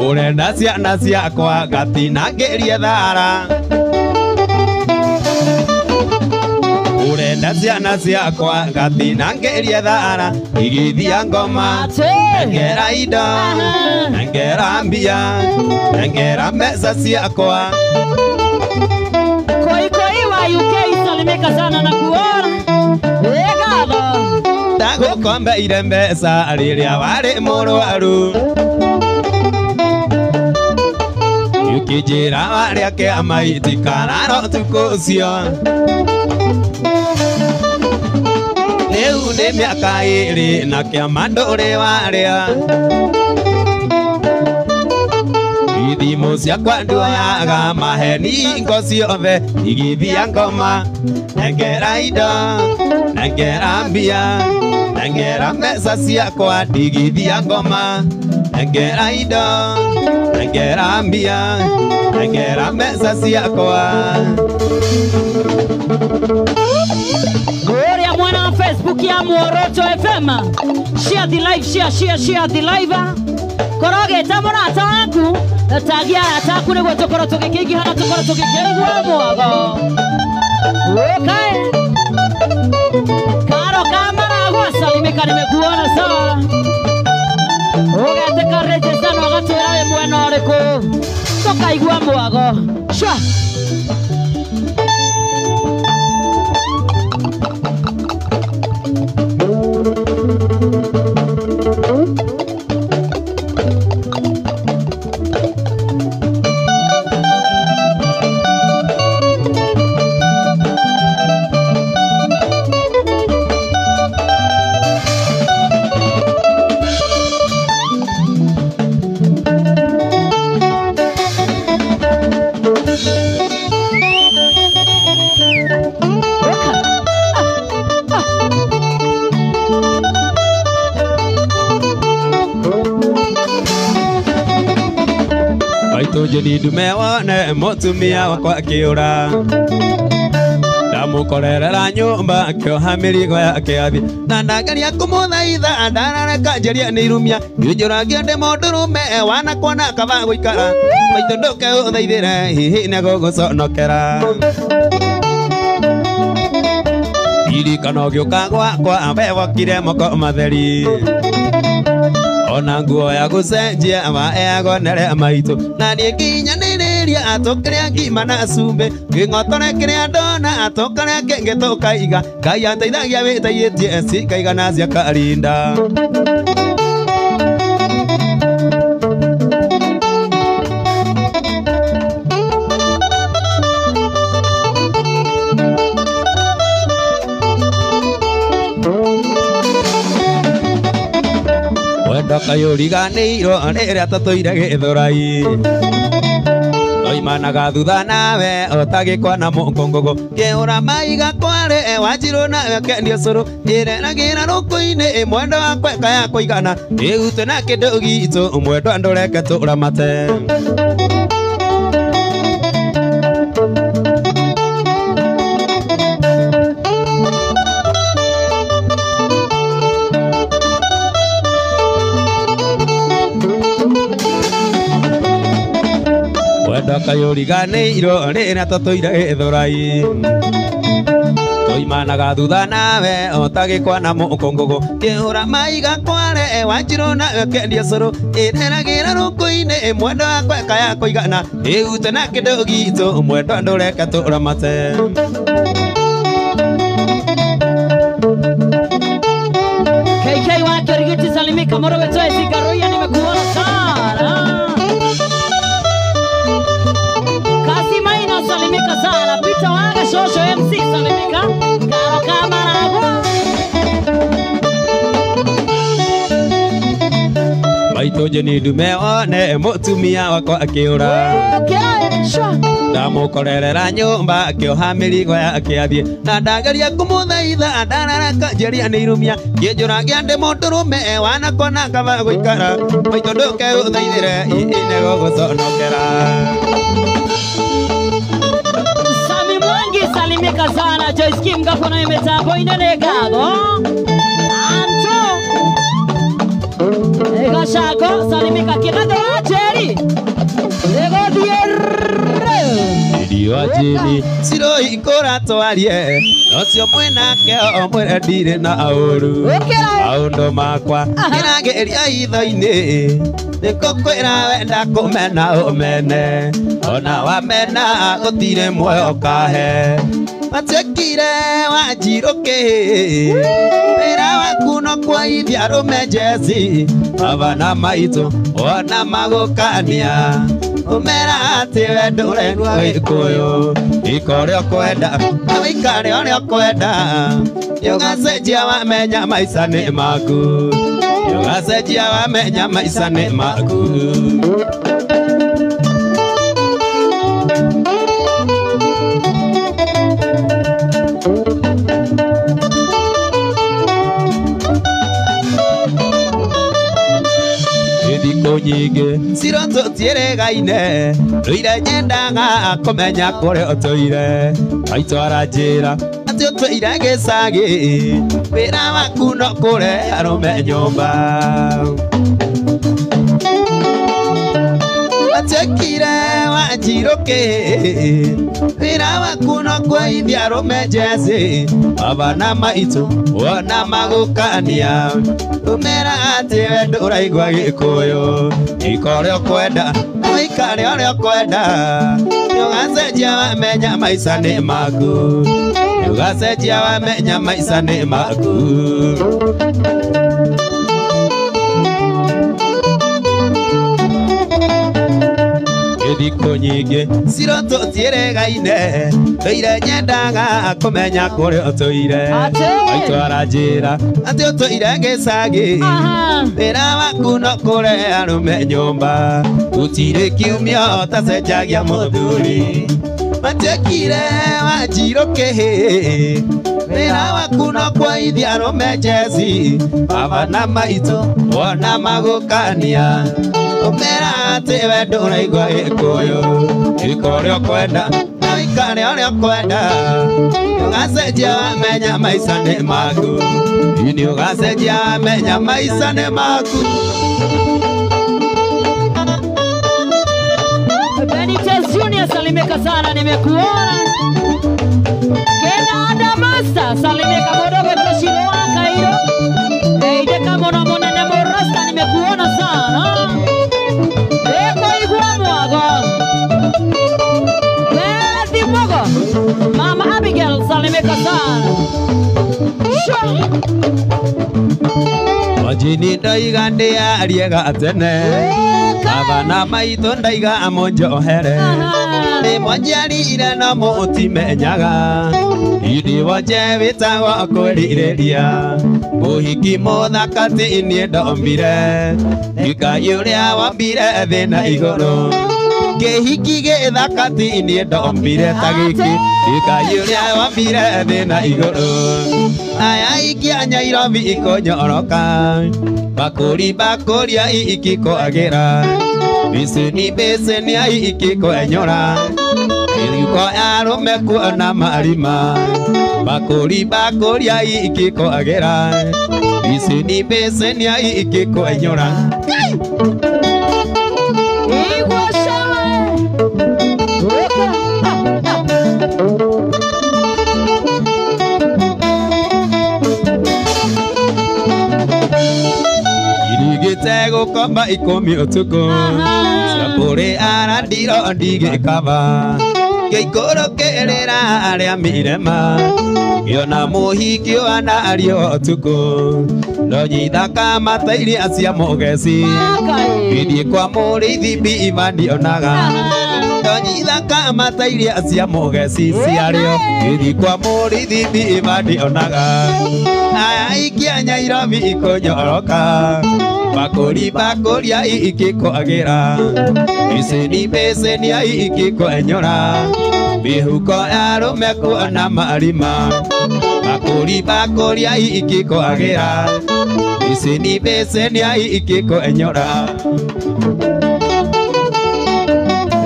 Urenda ciana ciakwa gatinangĩrie thara Urenda ciana ciakwa gatinangĩrie thara igithia ngoma nengera indo nengera mbia nengera mbeca ciakwa Koi koi wa UK salimika sana na kuona Egatho Ndagũkombeire mbeca rĩrĩa warĩ mũrwaru Ukijira warĩa kĩama itikarara ũtukũ ũcio Rĩu nĩ mĩaka ĩĩrĩ na kĩama ndũrĩ warĩa Ithimo ciakwa nduoyaga maheni hingo ciothe igithia ngoma nengera indo nengera mbia nengera mbeca ciakwa ndigithia ngoma nengera indo nengera mbia nengera mbeca ciakwa Gloria mwana wa Facebook ya Muoroto FM. Share the live, share, share, share the live. Korogeta mũrata waku tagia ataku nĩguo tũkorwo tũgĩkĩingĩha na tũkorwo tũgĩkĩigua mwago. Okay. Karo Kamaragwa salimika, nimekuona sana. Ũgetĩka register na ũgatwĩra wĩ mwena ũrĩkũ tũkaigua mwago. Shwa. Jeni ndume wone mũtumia wakwa akĩũra ndamũkorerera nyũmba akĩoha mĩrigo yake athiĩ na ndageria kũmũthaitha ndarareka njeria nĩ irumia ngĩnjũragia ndĩ mũndũrũme wanakuona kaba gũikara maitũ ndũke ũthaithĩre hihi nĩgũgũconokera Ririkana ũgĩũka gwakwa we wokire moko matheri Ona nguo ya gũcenjia waeagwo nere maitũ na niĩ nginyanĩrĩria atũkĩrĩa ngima na cumbĩ ngĩng'otore kĩrĩa ndona atũkarĩa kĩngĩ tũkaiga Ngai anteithagia wĩteithĩtie cikaiga na ciakarinda Ndakayũriganĩirwo rĩrĩa tũtũire Gĩthũrai Toimanaga thutha nawe ũtagĩkwa na mũkũngũgũ Kĩũra maiga kwarĩ wanjirũ nawe ũkendio cũrũ Njĩreragĩra rũkũ-inĩ mwendo wakwa ĩkaya kũigana Rĩu twĩna kĩndũ gitũ mwendwa ndũreke tũramate Ndakayũriganĩirwo rĩrĩa tũtũire Gĩthũrai Toimanaga thutha nawe ũtagĩkwa na mũkũngũgũ Kĩũra maiga kware wanjirũ nawe ũkendia cũrũ Ĩreragĩra rũkũ-inĩ mwendo wakwa ĩkaya kũigana Rĩu twĩna kĩndũ gitũ mwendwa ndũreke tũramate KK wa Kĩrigiti salimika mũrũ witũ Esi Karuia nimekuona sana. Kasimaina salimika sana. Peter Waga Shosho MC salimika. Karo Kamaragwa. Maitũ Jeni ndume wone mũtumia wakwa akĩũra Ndamũkorerera nyũmba akĩoha mĩrigo yake athiĩ na ndageria kũmũthaitha ndarareka njeria nĩ irumia ngĩnjũragia ndĩ mũndũrũme wanakuona kaba gũikara maitũ ndũke ũthaithĩre nĩgũgũconokera Sami Mwangi salimika sana. Joyce Kim gafuna mitambo inene gago. Anto Gachako salimika Kigatho wa Njeri. Irio cirohingũra twarie nocio mwĩnake o mwĩre ndirĩ na ũru maũndũ makwa kĩrageria hitho-inĩ nĩngũkwĩra wenda kũmena ũmene ona wamena gũtirĩ muoyo ũkahe matuĩkire wanjirũkĩ wĩra waku no kwoithia arũme njeci baba na maitũ ona magũkania umera atĩ we ndũraigua Gĩkũyũ ika ũrĩa ũkwenda na wĩikare ũrĩa ũkwenda nĩũgacenjia wamenya maica nĩ maku nĩũgacenjia wamenya maica nĩ maku. Thikũ nyingĩ ciro tũtiĩrĩgaine ndũire nyendaga kũmenya kũrĩa ũtũire maitũ aranjĩra atĩ ũtũire gĩcagi wĩra waku no kũrehe arũme nyũmba matuĩkire wanjirũkĩ wĩra waku no kwoithia arũme njeci baba na maitũ wona magũkania umera atĩ we ndũraigua Gĩkũyũ ika ũrĩa ũkwenda na wĩikare ũrĩa ũkwenda nĩũgacenjia wamenya maica nĩ maku nĩũgacenjia wamenya maica nĩ maku. Thikũ nyingĩ ciro tũtiĩrĩgaine ndũire nyendaga kũmenya kũrĩa ũtũire maitũ aranjĩra atĩ ũtũire gĩcagi wĩra waku no kũrehe arũme nyũmba gũtirĩ kiumia ũtacenjagia mũthuri matuĩkire wanjirũkĩ wĩra waku no kwoithia arũme njeci baba na maitũ wona magũkania umera atĩ we ndũraigua Gĩkũyũ ika ũrĩa ũkwenda na wĩikare ũrĩa ũkwenda nĩũgacenjia wamenya maica nĩ maku nĩũgacenjia wamenya maica nĩ maku. Benitez Junior salimika sana, nimekuona. Kena Adamasta salimika modogo toshiro wa Kairo. Eideka mono monene morasta nimekuona sana. Eko igwa mwago. Bethi mogo. Mama Abigail salimika sana. Wajini ndaiga ndĩarie gatene baba na maitũ ndaiga mũnjohere nĩmwanjiarire no mũtimenyaga ithuĩ wonje wĩtagwo kwĩrirĩria mũhiki mũthaka ti niĩ ndombire Ngai ũrĩa wombire thĩ na igũrũ kĩhiki gĩthaka ti niĩ ndombire ta gĩkĩ Ngai ũrĩa wombire thĩ na igũrũ aya ikia Nyairobi ikũnyoroka bakũri bakũria ikĩkwagĩra bicini bicini ikĩkwenyũra mĩhuko ya arũme kuona marima bakũri bakũria ikĩkwagĩra bicini bicini ikĩkwenyũra. Irigĩte gũkoma ikũmi ũtukũ ciakũrĩ arandiro ndigĩkaba ngĩikũrũkĩrĩra arĩa mirema ngĩona mũhiki ũhana ariũ ũtukũ ndonyithaka matairia cia mũgeci ngĩthiĩ kwa mũrĩithi mbiima ndionaga ndonyithaka matairia cia mũgeci ciarĩo ngĩthiĩ kwa mũrĩithi mbiima ndionaga aya ikia Nyairobi ikũnyoroka bakũri bakũria ikĩkwagĩra bicini bicini ikĩkwenyũra mĩhuko ya arũme kuona marima bakũri bakũria ikĩkwagĩra bicini bicini ikĩkwenyũra.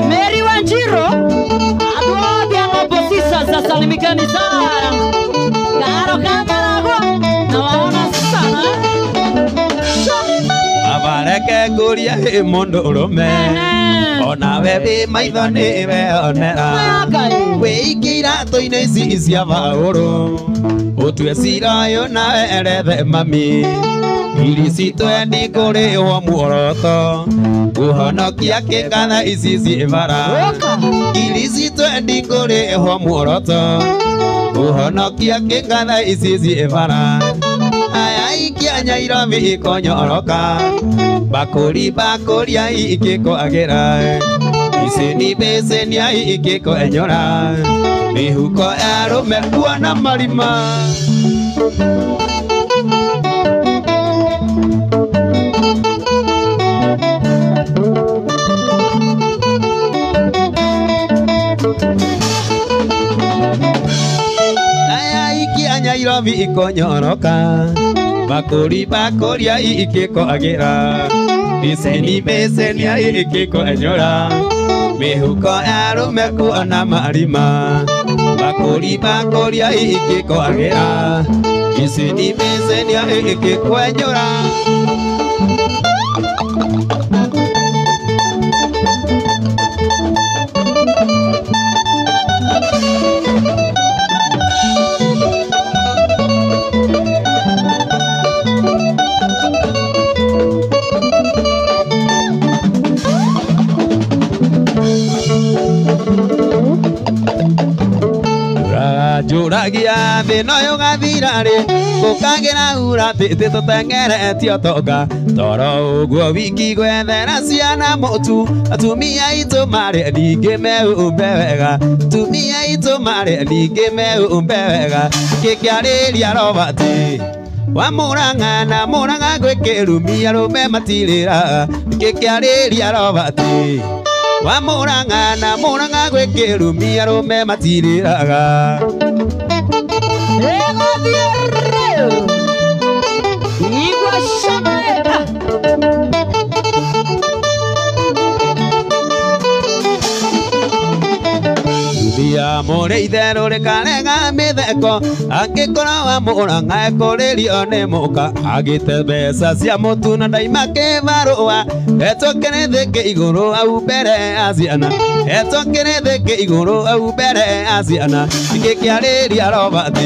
Mary Wanjiro andũ othe a Noble Sisters asalimikeni sana. Karo Kamarago nawaona sana. Abareke Ngũria ĩ mũndũ ũrũme onawe wĩ maitho nĩ weyonera wĩikie iratũ-inĩ ici cia Paũlũ ũtue cira ũyũ nawe erethe mami ngiri citũ endi kũrĩhwo muoroto kũhonokia kĩngatha ici ciĩ bara ngiri citũ endi kũrĩhwo muoroto kũhonokia kĩngatha ici ciĩ bara aya ikia Nyairobi ikonyoroka bakũri bakũria ikĩkwagĩra iceni beceni ikĩkwenyũra mĩhuko ya arũme kuona marima. Aya ikia Nyairobi ikonyoroka bakũri bakũria ikĩkwagĩra iceni beceni ikĩkwenyũra mĩhuko ya arũme kuona marima bakũri bakũria ikĩkwagĩra iceni beceni ikĩkwenyũra. Njũragia thĩna ũyũ ũgathira rĩ gũkagĩra ura tĩtĩ tũteng'eretie ũtonga toro ũguo wiki gwethera ciana mũtu atumia aitũ marĩ ningĩ meumbe wega atumia aitũ marĩ ningĩ meumbe wega kĩkĩarĩria Robert wa Murang'a na Murang'a gwĩ kĩrumi arũme matirĩra kĩkĩarĩria Robert wa Murang'a na Murang'a gwĩ kĩrumi arũme matirĩraga. Thia mũrĩ itherũ rĩkarega mĩtheko angĩkorwo wa Murang'a ekũrĩrio nĩ mũka agĩte mbeca cia mũtu na ndaima kĩbarũa etũkĩre thĩkĩ igũrũ au mbere ya ciana etũkĩre thĩkĩ igũrũ au mbere ya ciana gĩkĩarĩria Robert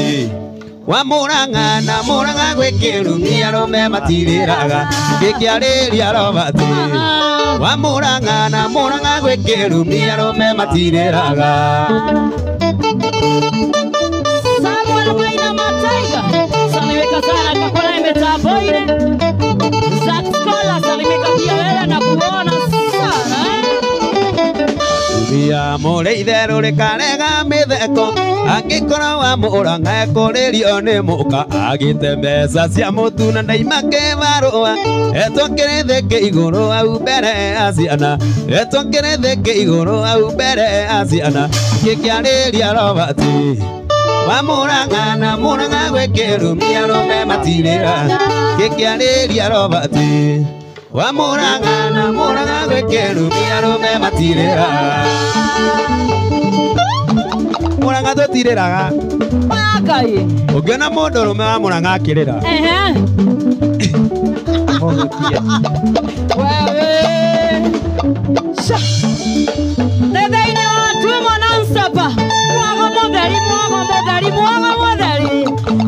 wa Murang'a na Murang'a gwĩ kĩrumi arũme matirĩraga gĩkĩarĩria Robert wa Murang'a na Murang'a gwĩ kĩrumi arũme matirĩraga. Samuel Maina Mataiga salimika sana kwa kona imetambo ile. Zack Scholar salimika pia wewe na kuona sana. Atumia mũrĩ itherũ rĩkarega mĩtheko angĩkorwo wa Murang'a ekũrĩrio nĩ mũka agĩte mbeca cia mũtu na ndaima kĩbarũa etũkĩre thĩkĩ igũrũ au mbere ya ciana etũkĩre thĩkĩ igũrũ au mbere ya ciana gĩkĩarĩria Robert wa Murang'a na Murang'a gwĩ kĩrumi arũme matirĩra gĩkĩarĩria Robert wa Murang'a na Murang'a gwĩ kĩrumi arũme matirĩra. Murang'a tũtirĩraga. Ũngĩona mũndũ ũrũme wa Murang'a akĩrĩra wewe thĩinĩ wa tumo nonstop mwago mũtheri mwago mũtheri mwago mũtheri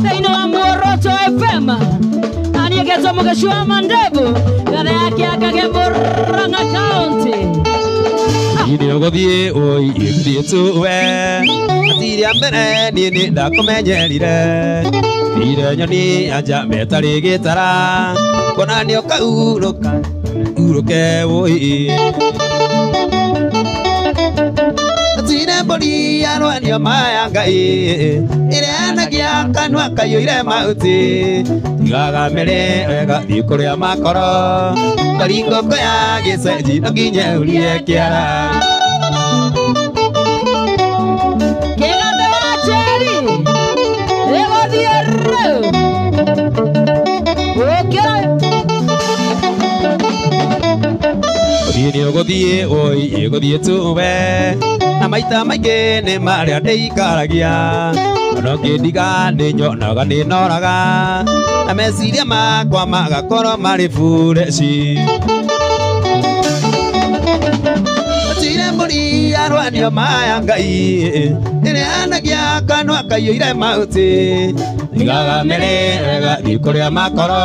thĩinĩ wa Muoroto FM aniĩgetwo Mũgeci wa Mandevu gathe yake akage Murang'a County. Nĩ ũgũthiĩ ũi ĩgũthiĩ tuwe atiria mbere niĩ nĩ ndakũmenyerire tire nyoni anja metarĩ gĩtara kuona nĩ ũkaurũka urũke ũi atire mbũri yarwanio maya Ngai ĩrĩanagia kanua kaiyũire mahuti tigaga mĩrĩ wega thiĩ kũrĩa makoro ngari ngũkũ ya gĩcenji no nginya ũrie kĩara. Kĩgathe wa Njeri ĩgũthiĩ rĩu ũkĩra Thiĩ nĩ ũgũthiĩ ũi ĩgũthiĩ tuwe na maita maingĩ nĩ marĩa ndĩikaragia ona ũngĩndiga nĩ nyonaga nĩ noraga na meciria makwa magakorwo marĩ bureci. mbũri arwanio maya Ngai ĩrĩa anagia kanua kaiyũire mahuti tigaga mĩrĩ ĩgathiĩ kũrĩa makoro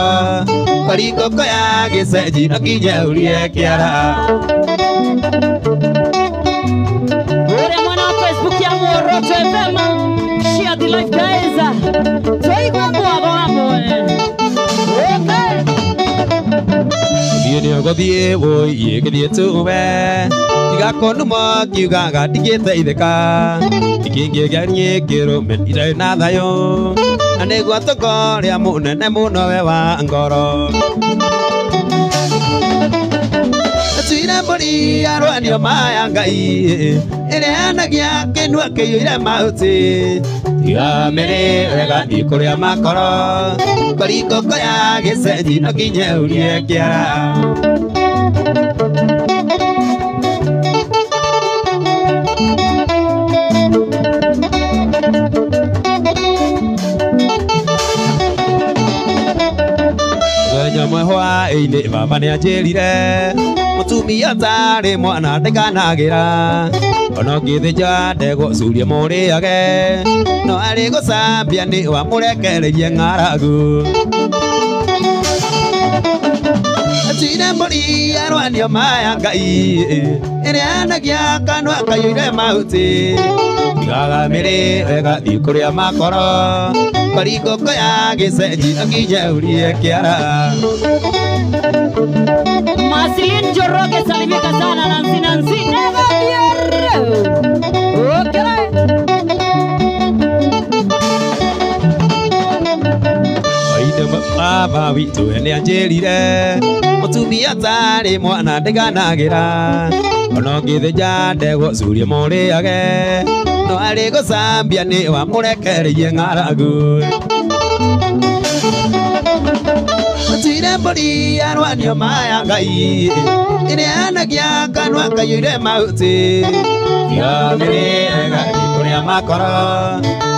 kori ngũkũ ya gĩcenji no nginya ũrie kĩara. Ule mwana wa Facebook ya Muoroto FM, share the life guys. Tuigwe mwago hamwe. Okay. Thiĩ nĩ ũgũthiĩ wũiĩ gĩthiĩ tuwe tiga kũnuma kiugaga ndigĩteithĩka ikĩngĩgĩa niĩ kĩrũme itarĩ na thayũ na nĩguo tũkorĩa mũnene mũno we wa ngoro. Tuire mbũri arwanio maya Ngai ĩrĩa anagia kĩnua kĩiyũire mahuti tiga mĩrĩ ĩgathiĩ kũrĩa makoro kori ngũkũ ya gĩcenji no nginya ũrie kĩara. Mũthenya ũmwe hwaĩ-inĩ baba nĩanjĩrire mũtumia ndarĩ mwana ndikanagĩra ona ũngĩthĩnja ndegwa curie mũrĩage no arĩ gũcambia nĩ wamũrekereirie ng'aragu. Tuire mbũri arwanio maya Ngai ĩrĩa anagia kanua kaiyũire mahuti tigaga mĩrĩ ĩgathiĩ kũrĩa makoro kori ngũkũ ya gĩcenji no nginya ũrie kĩara. Marceline Njoroge salimika sana Nancy Nancy never fear. Okay. Aide baba witũ nĩanjĩrire mũtumia ndarĩ mwana ndikanagĩra ona ũngĩthĩnja ndegwa curie mũrĩage no arĩ gũcambia nĩ wamũrekereirie ng'aragu. Tuire mbũri arwanio maya Ngai ĩrĩa anagia kanua kaiyũire mahuti tiga mĩrĩ ĩgathiĩ kũrĩa makoro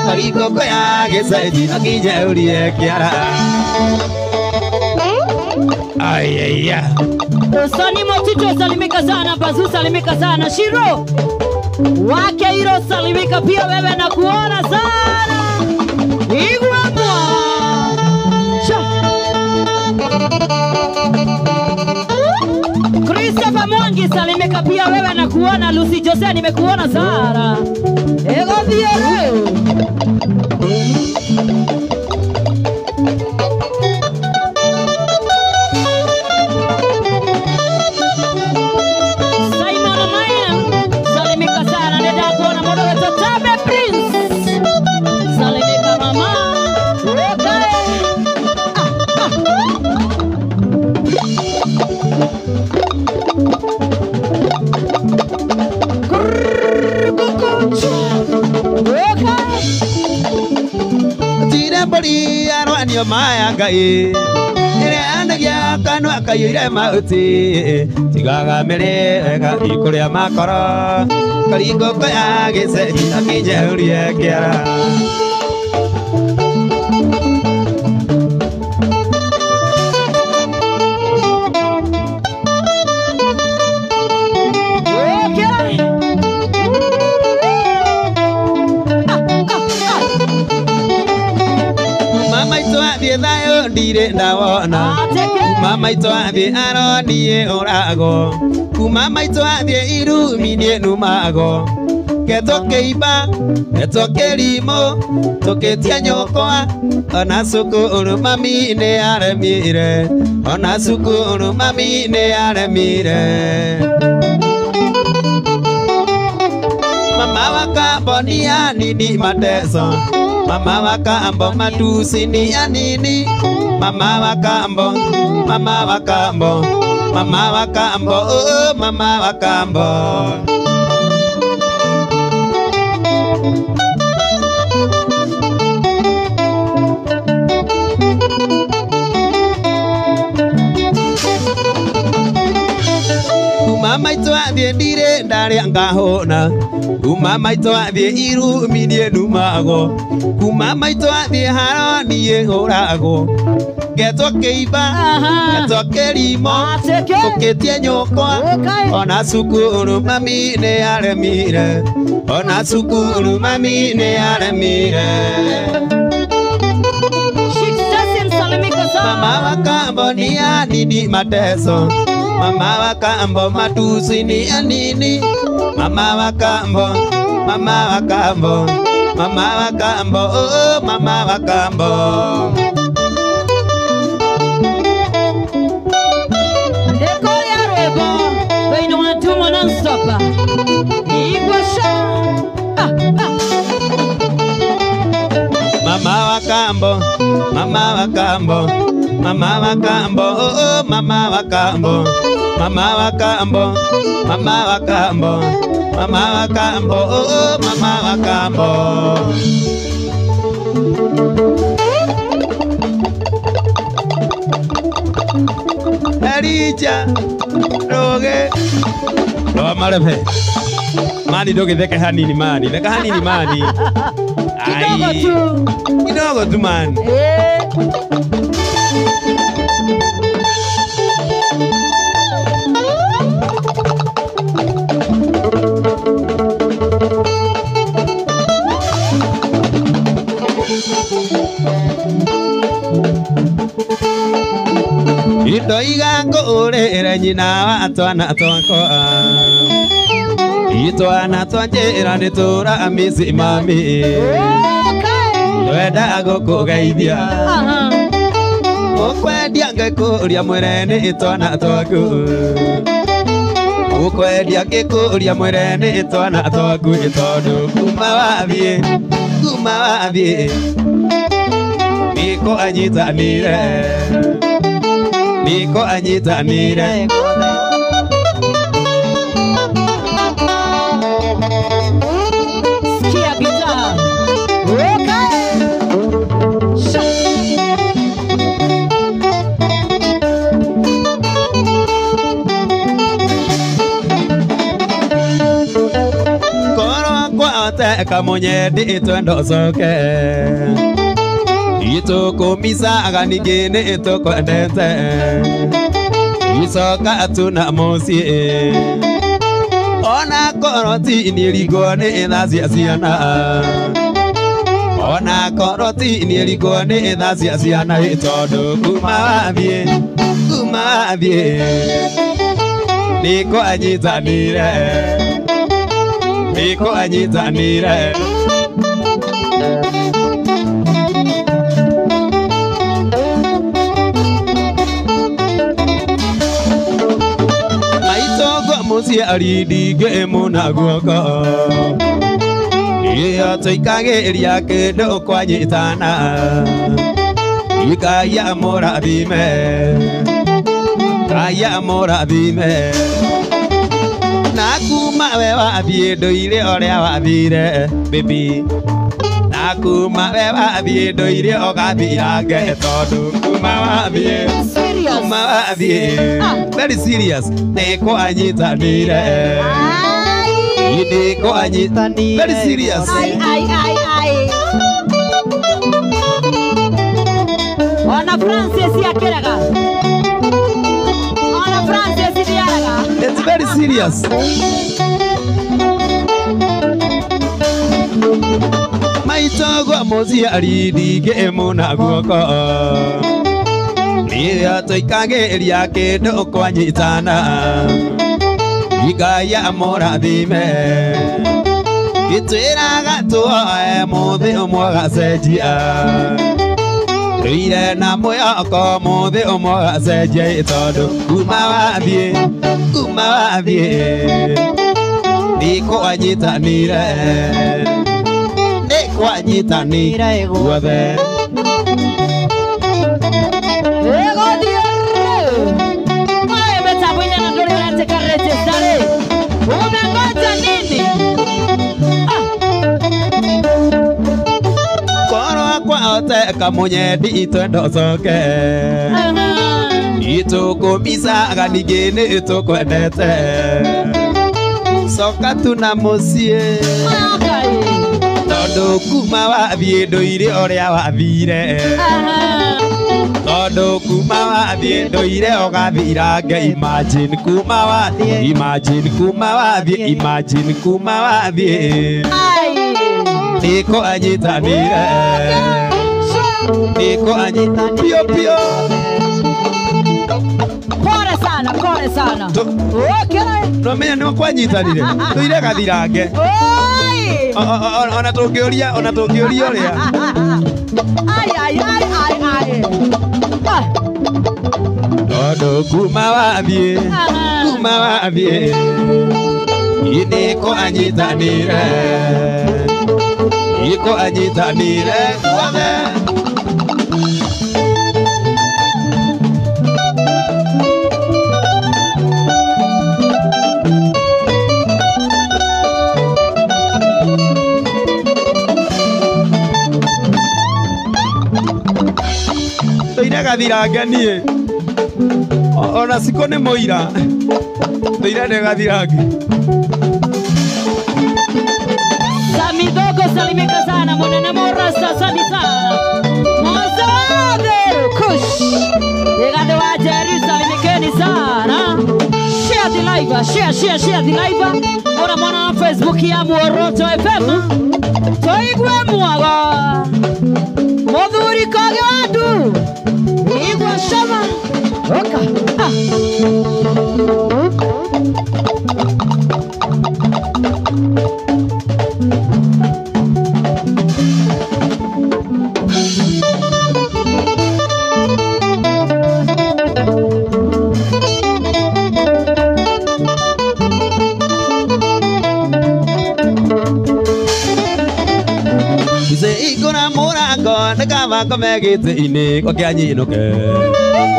kori ngũkũ ya gĩcenji no nginya ũrie kĩara. Ayaya. Usani Motito salimika sana, Bazu salimika sana, Shiro wake Iro salimika pia wewe na kuona sana. Igwe mwa. Christopher Mwangi salimika pia wewe na kuona. Lucy Jose nimekuona sana. Ego thiere. Simon Maya salimika sana, nenda kuona modo wetu Tabe Prince salimika mama. Okay. Tuire mbũri arwanio maya Ngai ĩrĩa anagia kanua kaiyũire mahuti tigaga mĩrĩ ĩgathiĩ kũrĩa makoro kori ngũkũ ya gĩcenji no nginya ũrie kĩara. Mama itũ athiĩ thayũ ndirĩ ndawona kuma maitũ athiĩ aroniĩ ũrago kuma maitũ athiĩ irumi niĩ numago ketwo kĩimba ketwo kĩrimũ tũkĩtia nyũkwa ona cukuru mami nĩaremire ona cukuru mami nĩaremire. Mama wakambo ni ya nini mateso mama wakambo matusi ni ya nini mama wakambo mama wakambo mama wakambo oh mama wakambo. Kuma Kuma maitũ athiĩ ndirĩ ndarĩa ngahũna. Kuma maitũ athiĩ irumi niĩ ndumagwo. Kuma maitũ athiĩ haro niĩ hũragwo. Ngetwo kĩimba, ngetwo kĩrimo, tũkĩtie nyũkwa. Ona cukuru mami nĩ aremire. Ona cukuru mami nĩ aremire. Mama wa kambo ni ya nini mateso. Mama wa kambo matusi ni ya nini. Mama wa kambo, mama wa kambo, mama wa kambo, oh mama wa kambo. Ndekore ya rwebo, thĩinĩ wa Ndumo non-stop. Igua sha. Mama wa kambo, mama wa kambo, mama wa kambo, oh oh mama wa kambo, mama wa kambo, mama wa kambo, mama wa kambo, oh oh mama wa kambo. Elija roge roa marebe mani doge theka hanini mani theka hanini mani kidogo tu kidogo tu mani. Ndoiga ngũrĩre nyina wa twana twakwa. Itwana twa njĩra nĩ tũra misi mami. Twenda gũkũgeithia. Ũkwendia ngĩkũria mwĩre nĩ twana twaku. Ũkwendia ngĩkũria mwĩre nĩ twana twaku tondũ kuma wathiĩ, kuma wathiĩ nĩkũ anyitanire. Niko anyitanire. Sikia gitaa. Okay. Korwo kwahoteka mũnyendi twenda ũcoke. Itũkũmicaga ningĩ nĩ tũkwendete. Icoka tuna mũciĩ. Ona korwo ti niĩ ringwo nĩ tha cia ciana. Ona korwo ti niĩ ringwo nĩ tha cia ciana tondũ kuma wathiĩ, kuma wathiĩ nĩkũ anyitanire, nĩkũ anyitanire. Mũciari ndingĩmũna guoko. Ĩyo tũikagĩria kĩndũ kwanyitana. Ngai amũrathime, Ngai amũrathime. Na kuma we wathiĩ ndũire ũrĩa wathire baby. Na kuma we wathiĩ ndũire ũgathirange tondũ kuma wathiĩ, kuma wathiĩ very serious nĩkũ anyitanire. Nĩkũ anyitanire very serious. Ai ai ai ai. Ona Francis akĩraga. Ona Francis nĩaraga. It's very serious. Maitũ mũciari ndingĩmũna guoko. Rĩrĩa tũikagĩria kĩndũ kwanyitana. Ngai amũrathime. Gĩtwĩraga tuoe mũthĩ ũmwe ũgacenjia. Tũire na mwĩhoko mũthĩ ũmwe ũgacenjia tondũ kuma wathiĩ, kuma wathiĩ nĩkũ anyitanire, nĩkũ anyitanire guothe. Unangoja nini? Korwo kwahoteka mũnyendi twenda ũcoke. Itũkũmicaga ningĩ nĩ tũkwendete coka tu na mũciĩ tondũ kuma wathiĩ ndũire ũrĩa wathire tondũ kuma wathiĩ ndũire ũgathirange imagine kuma wathiĩ imagine kuma wathiĩ imagine kuma wathiĩ nĩkũ anyitanire nĩkũ anyitanire pio pio. Pole sana, pole sana. Okay. No menya nĩ kwanyitanire tũire gathirange. Oi. Ona tũngĩũria ũrĩa. Ai ai ai ai ai. Tondũ kuma wathiĩ nĩkũ anyitanire nĩkũ anyitanire guothe. Tũire gathirange niĩ ona cikũ nĩ mũira tũire nĩ gathirange. Samidogo salimika sana munene morasa asante sana Mozade kush Yegande wa Jerry salimikeni sana. Share the live, share share share the live. Ora mwana Facebook ya Muoroto FM toigwe mwaga Muthuri koge wandu igwa shama oka. Kama megĩtĩ-inĩ gwakĩanyinũke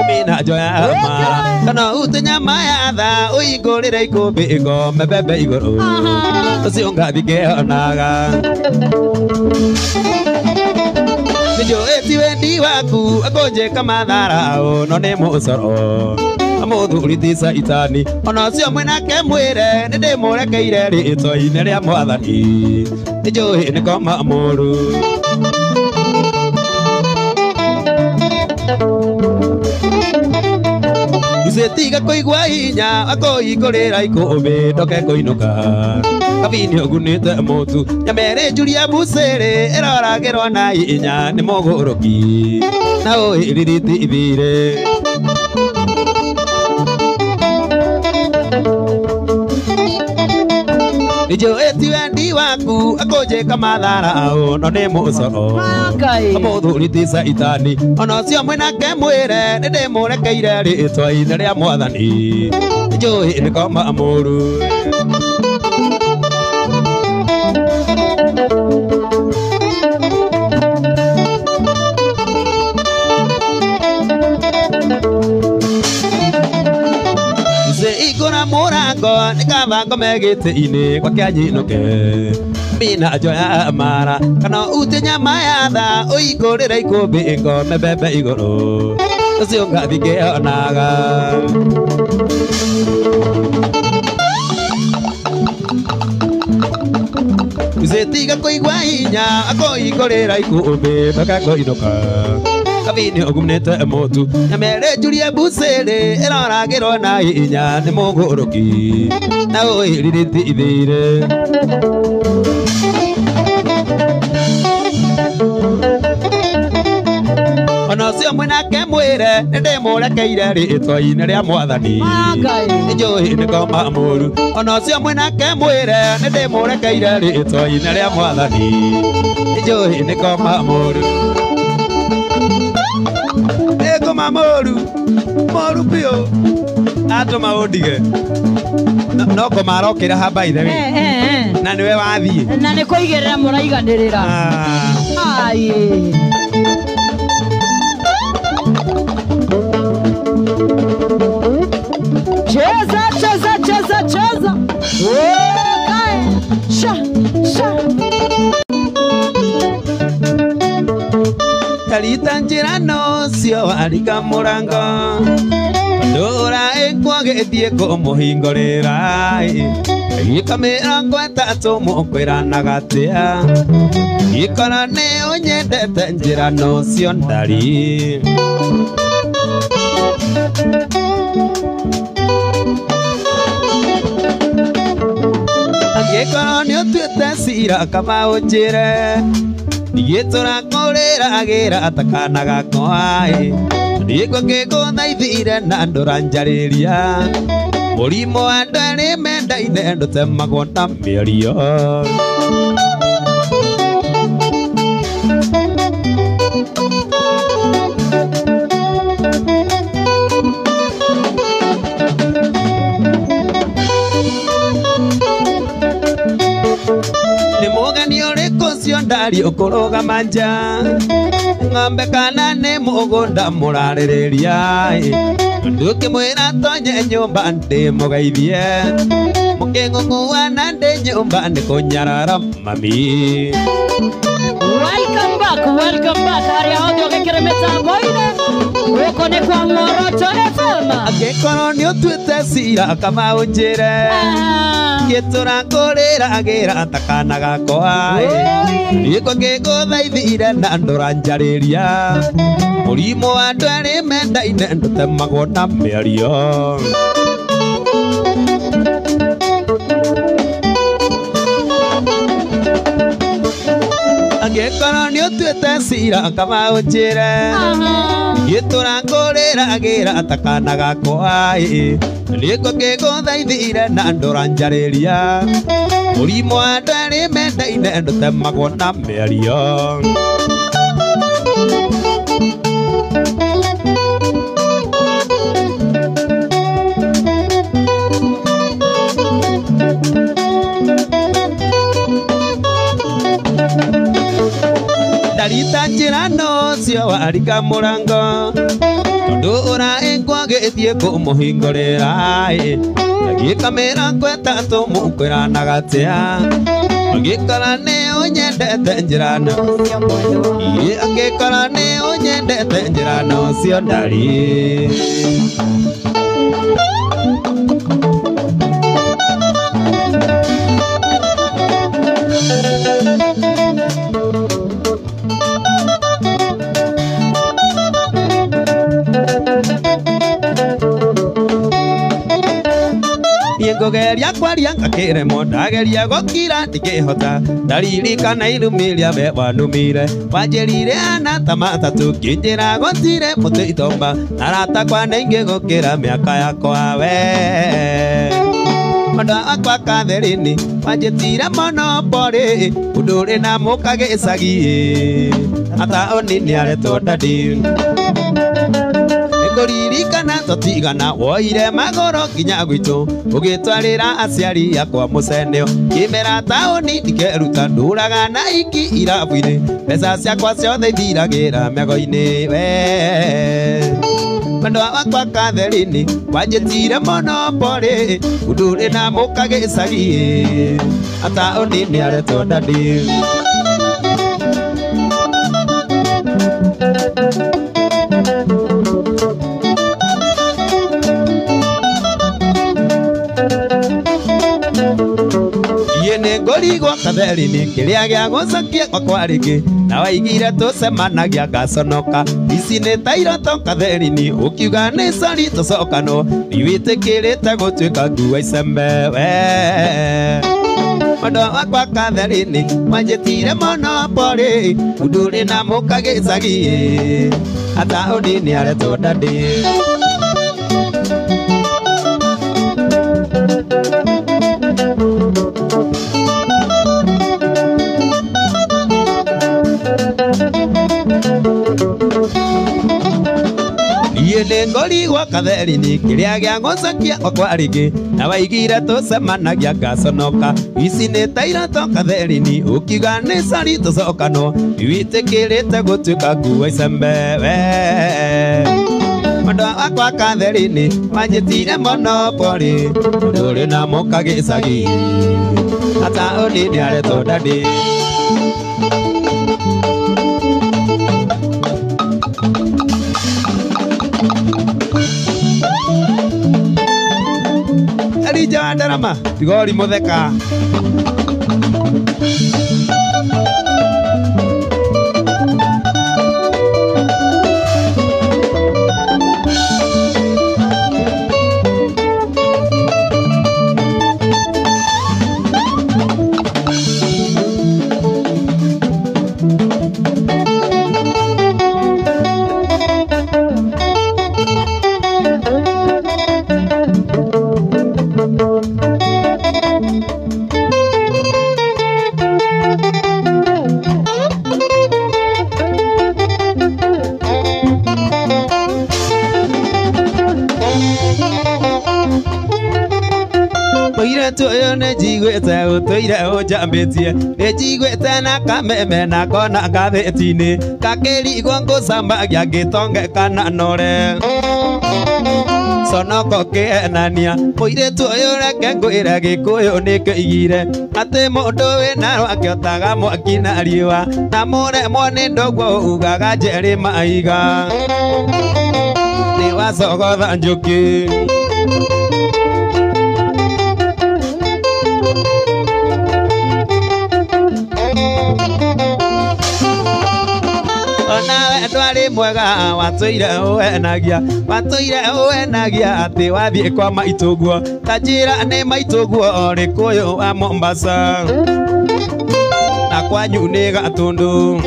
ũmĩna njoya mara kana ute nyama ya tha ũingũrĩre ikũmbĩ ĩngome mbembe igũrũ ũcio ngathi ngĩonaga nĩnjũĩ ti wendi waku akũnjĩka matharaũ no nĩ mũcoro mũthuri ti caitani ona ũcio mwĩnake mwĩre nĩndĩmũrekeire rĩtwa-inĩ rĩa mwathani nĩnjũĩ nĩ koma mũru. Tiga kũigua hinya akũhingũrĩra ikũmbĩ ndoke kũinũka kabini ũgunĩte mũtu nyama ĩrĩ njuria mbucĩrĩ ĩroragĩrwo na inya nĩ mũgũrũki na ũĩririti ithire. Nĩnjũĩ ti wendi waku akũnjĩka matharaũ no nĩ mũcoro mũthuri ti caitani ona ũcio mwĩnake mwĩre nĩndĩmũrekeire rĩtwa-inĩ rĩa mwathani nĩnjũĩ nĩ koma mũru. Mũrango nĩ kaba ngome gĩtĩ-inĩ gwakĩanyinũke mina njoya mara kana ute nyama ya tha ũingũrĩre ikũmbĩ ngome mbembe igũrũ ũcio ngathi ngĩonaga. Tiga kũigua hinya akũhingũrĩra ikũmbĩ ndoke kũinũka kabini ũgunĩte mũtu nyama ĩrĩ njurie mbucĩrĩ ĩroragĩrwo na inya nĩ mũgũrũki na ũĩririti ithire. Ona ũcio mwĩnake mwĩre nĩndĩmũrekeire rĩtwa-inĩ rĩa mwathani nĩnjũĩ nĩ koma mũru ona ũcio mwĩnake mwĩre nĩndĩmũrekeire rĩtwa-inĩ rĩa mwathani nĩnjũĩ nĩ koma mũru. Nĩngũma mũru mũru biũ atũma ũndige no koma arokĩra ha by the way na nĩwe wathiĩ na nĩ kũigĩrĩra mũraiganĩrĩra. Ai cheza cheza cheza cheza okay. Sha sha Tarita njĩra no cio warika mũrango Tondu ĩkwagĩthiĩ kũmũhingũrĩra Gĩka mĩrongo ĩtatũ mũkwĩranaga atĩa Gĩkora nĩ ũnyendete njĩra nocio ndari Angĩkorwo nĩ ũtuĩte cira kaba ũnjĩre Ndigĩtũra kũrĩragĩra ta kana gakwa Nĩguo ngĩgũthaithire na ndũranjarĩria Mũrimũ wa andũ erĩ mendaine ndũtemagwo na mĩario Nĩ mũgeni ũrĩkũ ũcio ndari ũkũrũgama nja Ng'ombe kana nĩ mũgũnda mũrarĩrĩria Ndũkĩmwĩra tonye nyũmba ndĩmũgeithie Mũkĩng'ung'uana ndĩ nyũmba nĩ kũnyarara mami Welcome back arĩa othe ũgĩkĩrĩ mĩtambo-inĩ gũkũ nĩ kwa Muoroto FM Angĩkorwo nĩ ũtuĩte cira kaba ũnjĩre Gĩtũra kũrĩragĩra ta kana gakwa Nĩguo ngĩgũthaithire na ndũranjarĩria Mũrimũ wa andũ erĩ mendaine ndũtemagwo na mĩario Angĩkorwo nĩ ũtuĩte cira kaba ũnjĩre Gĩtũra kũrĩragĩra ta kana gakwa Nĩguo ngĩgũthaithire na ndũranjarĩria Mũrimũ wa andũ erĩ mendaine ndũtemagwo na mĩario Ndarita njĩra nocio warika mũrango Tondu ũraĩkwagĩthiĩ kũmũhingũrĩra Ndagĩka mĩrongo ĩtatũ mũkwĩranaga atĩa Angĩkorwo nĩ ũnyendete njĩra Angĩkorwo nĩ ũnyendete njĩra nocio ndari Ngũgeria kwaria ngakĩremwo ndageria gũkira ndingĩhota ndaririkana irumĩria we wanumire wanjĩrire ana ta matatũ ngĩnjĩra gũtirĩ mũtĩ itomba arata kwa nĩingĩ gũkĩra mĩaka yakwa we Mwendwa wakwa Catherine wanjĩtire monopoly ũndũ ũrĩ na mũka gĩcagi ataũni nĩaretwo daddy Ngũririkana tũtigana woire magũrũ nginya gwitũ ũgĩtwarĩra aciari akwa mũceneo kĩmera taũni ndikeruta ndũraga na iki irabu-inĩ mbeca ciakwa ciothe ithiragĩra mĩago-inĩ we Mwendwa wakwa Catherine wanjĩtire monopoly ũndũ ũrĩ na mũka gĩcagi ataũni nĩaretwo daddy Ngorigwo Catherine kĩrĩa gĩa gũcokia gwakwa rĩngĩ na waigire tũcemanagia ngaconoka ici nĩ ta iroto Catherine ũkiuga nĩ sorry tũcokanwo nĩwĩtĩkĩrĩte gũtuĩka ngua icembe we Mwendwa wakwa Catherine wanjĩtire monopoly ũndũ ũrĩ na mũka gĩcagi ataũni nĩaretwo daddy Niĩ nĩ ngorigwo Catherine kĩrĩa gĩa gũcokia gwakwa rĩngĩ na waigire tũcemanagia ngaconoka ici nĩ ta iroto Catherine ũkiuga nĩ sorry tũcokanwo nĩwĩtĩkĩrĩte gũtuĩka ngua icembe we Mwendwa wakwa Catherine wanjĩtire monopoly ũndũ ũrĩ na mũka gĩcagi ataũni nĩaretwo daddy Nderama tigori mutheka. Njiguĩte ũtũire ũnjambĩtie nĩnjiguĩte na kameme na kona ngathĩti-inĩ kakĩrigwo ngũcamagia ngĩtonge kana nore conoko kĩenania mũirĩtu ũyũ reke ngwĩre gĩkũyũ nĩkĩigire atĩ mũndũ wĩna rwake otaga mwaki na riũa na mũremwo nĩ ndũguo ugaga njerĩ maiga nĩwacogotha njũkĩ. Ndwarĩ mwega watũire ũhenagia watũire ũhenagia atĩ wathiĩ kwa maitũguo ta njĩra nĩ maitũguo Gĩkũyũ wa Mombasa na kwanyu nĩ Gatũndũ.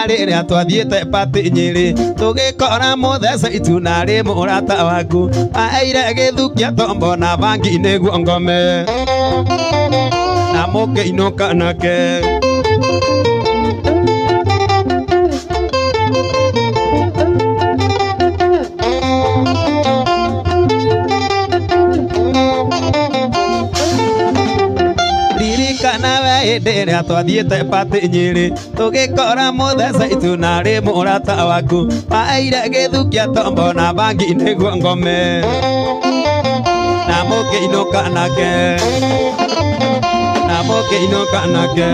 Rĩrĩa twathiĩte pati Nyĩrĩ tũgĩkora mũthece itu narĩ mũrata waku aeire gĩthukia tombo na bangi nĩguo ngome na mũkĩinũka nake. Hĩndĩ ĩrĩa twathiĩte pati Nyĩrĩ tũgĩkora mũthece itu narĩ mũrata waku aeire gĩthukia tombo na bangi nĩguo ngome na mũkĩinũka nake na mũkĩinũka nake.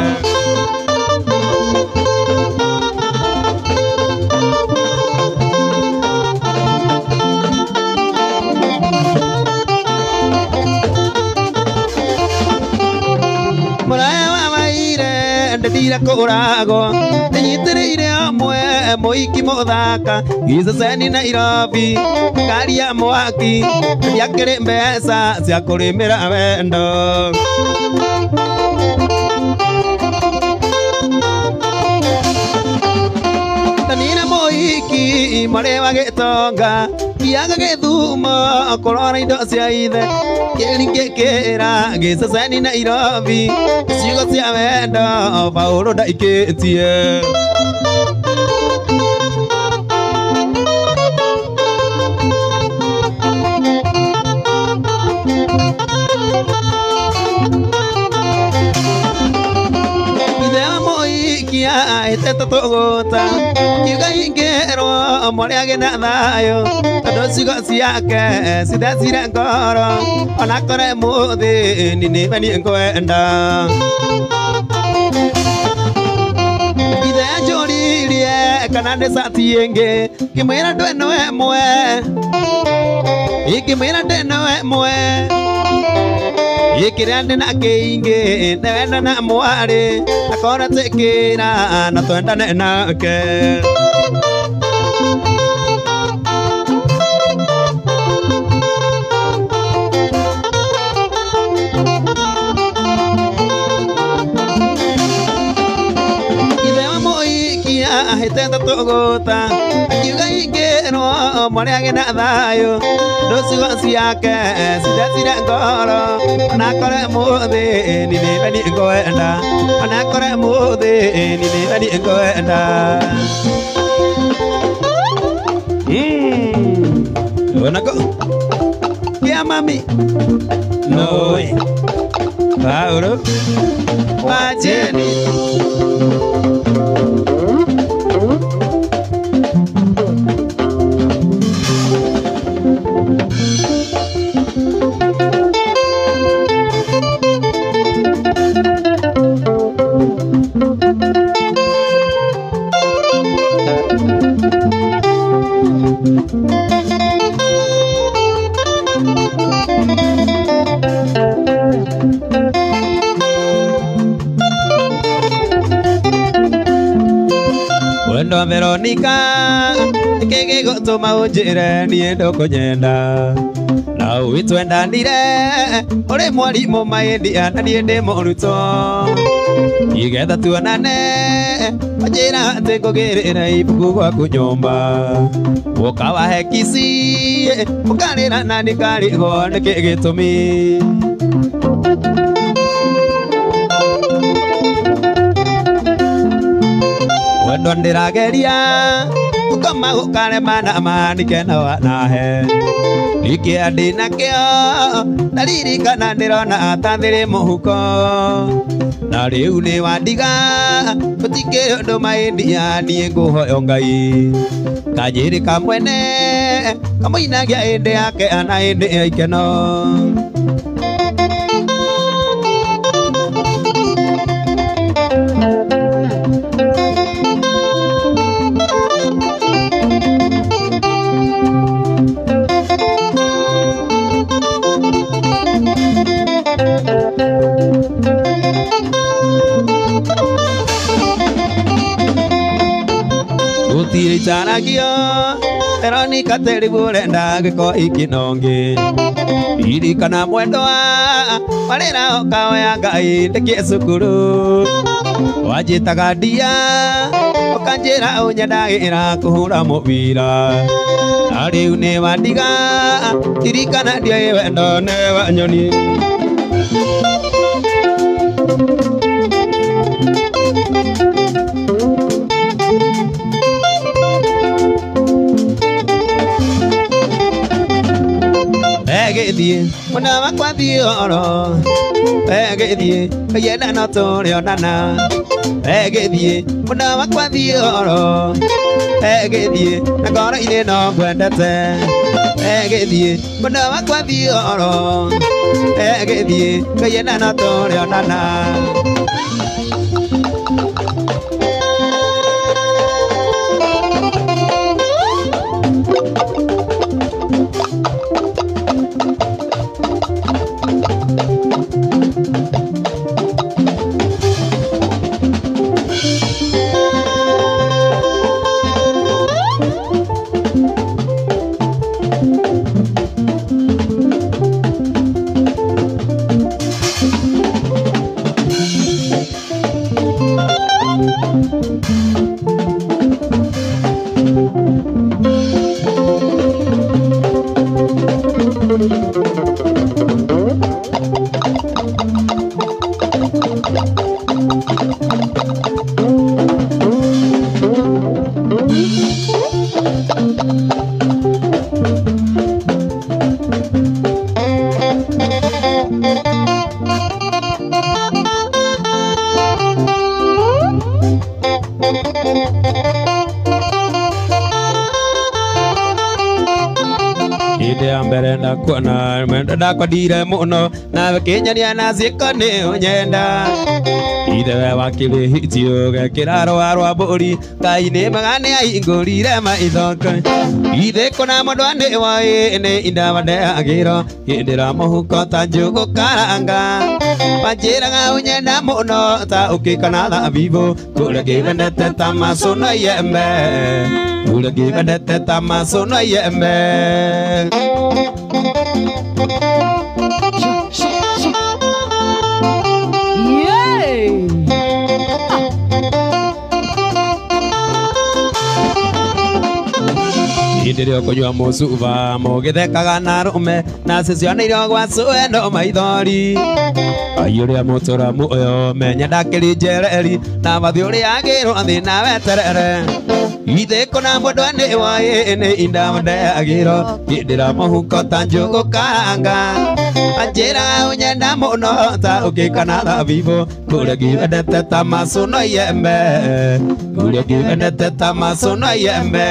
Ndĩthire kũragwo ndĩnyitĩrĩire amwe mũiki mũthaka gĩceceni Nairobi ngari ya mwaki ndiakĩrĩ mbeca cia kũrĩmĩra wendo. Ndanire mũhiki marĩ wa gĩtonga thiaga Gĩthumo kũrora indo cia ithe kĩringĩkĩra gĩceceni Nairobi ciugo cia wendo Paũlũ ndaikĩtie. Ithe wa mũhiki ahĩtĩte tũgũta kiuga ingĩrwo mũrĩage na thayũ tondũ ciugo ciake cithecire ngoro ona kore mũthĩni nĩwe niĩ ngwenda. Ithe anjũririe kana ndĩ cati ĩngĩ ngĩmwĩra ndweno ĩmwe ngĩmwĩra ndĩno ĩmwe gĩkĩrĩa ndĩ na kĩingĩ ndewenda na mwarĩ akora tĩkĩra na twendane nake. Ithe wa mũhiki ahĩtĩte tũgũta akiuga ingĩrwo mũrĩage na thayũ ndũ ciugo ciake cithecire ngoro ona kore mũthĩni nĩwe niĩ ngwenda ona kore mũthĩni nĩwe niĩ ngwenda. Onako kia mami noi Paũlũ wa Jeni. Veronica nĩkĩ gĩgũtũma ũnjĩre niĩ ndũkũnyenda na ũĩ twendanire ũrĩ mwarimũ maĩndia na niĩ ndĩ mũrutwo igetha tuonane wanjĩra atĩ ngũgĩrĩre ibuku gwaku nyũmba ũka wahe kici ũkarĩra na nĩkarigwo nĩkĩ gĩtũmi. Wendo ndĩrageria gũkoma gũkarema na manikena wanahe nĩkĩa ndĩnakĩo ndaririkana ndĩrona ta thĩrĩ mũhuko na rĩu nĩ wandiga gũtikĩrĩ ũndũ maĩndia niĩ ngũhoyo Ngai kajĩrĩ kamwene kamũinagia ĩndĩ yake ana ĩndĩ ya ikeno. Gũtirĩ itaragio Veronica tĩrĩguo ũrenda gĩko ikinongi ririkana mwendwa warĩra ũkaoya Ngai ndĩkĩe cukuru wanjĩtaga ndia ũkanjĩra ũnyendagĩra kũhũra mũbira na rĩu nĩ wandiga ririkana ndioĩ wendo nĩwe wanyoni. Egĩthiĩ mwena wakwa thiĩ oro egĩthiĩ kaienda no tũrĩonana egĩthiĩ mwena wakwa thiĩ oro egĩthiĩ na ngoro-inĩ no ngwendete egĩthiĩ mwena wakwa thiĩ oro egĩthiĩ kaienda no tũrĩonana. Ndakwendire mũno nawe kĩnyonia na ciĩko nĩ ũnyenda ithe we wakĩrĩhitio gekĩra rũa rwa mbũri Ngai nĩ mwega nĩ ahingũrire maitho ithe kũna mũndũ nĩ woĩ nĩ indawandeagĩro hĩndĩra mũhuko ta njũgũ karanga wanjĩraga ũnyenda mũno ta ũkĩ kana thabibũ kũrĩa ngĩwendete ta macũno iembe kũrĩa ngĩwendete ta macũno iembe. Hĩndĩ ĩrĩa ũkũnyua mũcuba mũgĩthekaga na arũme na cicioneirwo gwa cũe no maithori ai ũrĩa mũtũra muoyo menya ndakĩrĩ njereri na mathi ũrĩa agĩrwo thĩ na weterere ithe kũna mwendwa nĩ woĩ nĩ indawandeagĩro hĩndĩra mũhuko ta njũgũ karanga anjĩraga ũnyenda mũno ta ũkĩ kana thabibũ kũrĩa ngĩwendete ta macũno iembe kũrĩa ngĩwendete ta macũno iembe.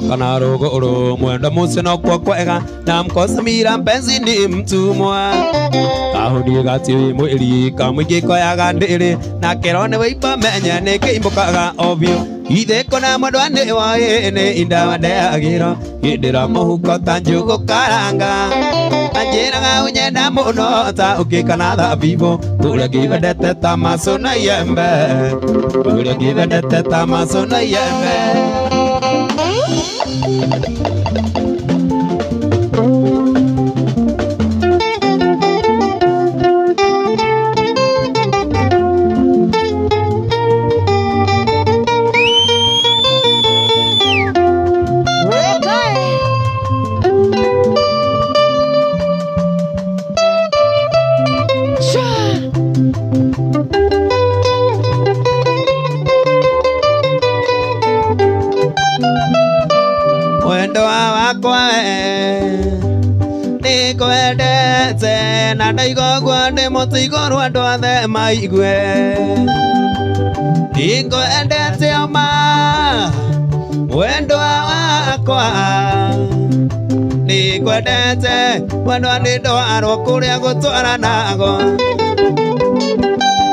Kana rũgũrũ mwendo mũcio no kuo kwega na mkosa mira mpenzi ni mtumwa kahũni gatiũĩ mwĩri kamũingĩ koyaga ndĩrĩ na kĩro nĩ wĩimba menye nĩ kĩimbũkaga ovyo ithĩko na mwendwa nĩ woĩ nĩ indawa ndeagĩro hĩndĩra mũhuko ta njũgũ karanga anjĩraga ũnyenda mũno ta ũkĩkana thabibũ tũrĩa ngĩwendete ta macũ na iembe tũrĩa ngĩwendete ta macũ na iembe. Na ndaigua ndĩ mũtĩ igũrũ andũ othe maigue nĩngwendete ma mwendwa wakwa nĩngwendete mwendwa nĩ ndwarwo kũrĩa gũtwaranago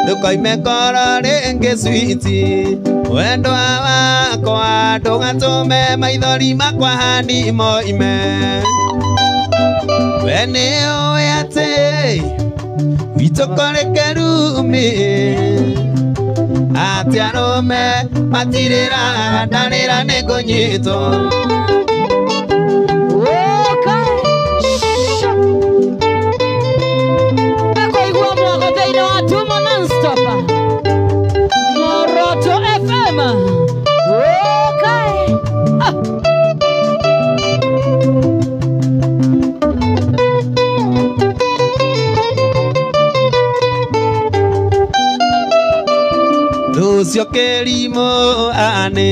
ndũkoime ngoro rĩngĩ switi mwendwa wakwa ndũgatũme maithori makwa hani moime. We nĩũĩ atĩ witũ kũrĩ kĩrumi atĩ arũme matirĩraga ndarĩra nĩ ngũnyitwo. Nakuigua mwago thĩinĩ wa Tuma Nonstop Moroto FM. Okay. Ah. Ũcio kĩrimũ anĩ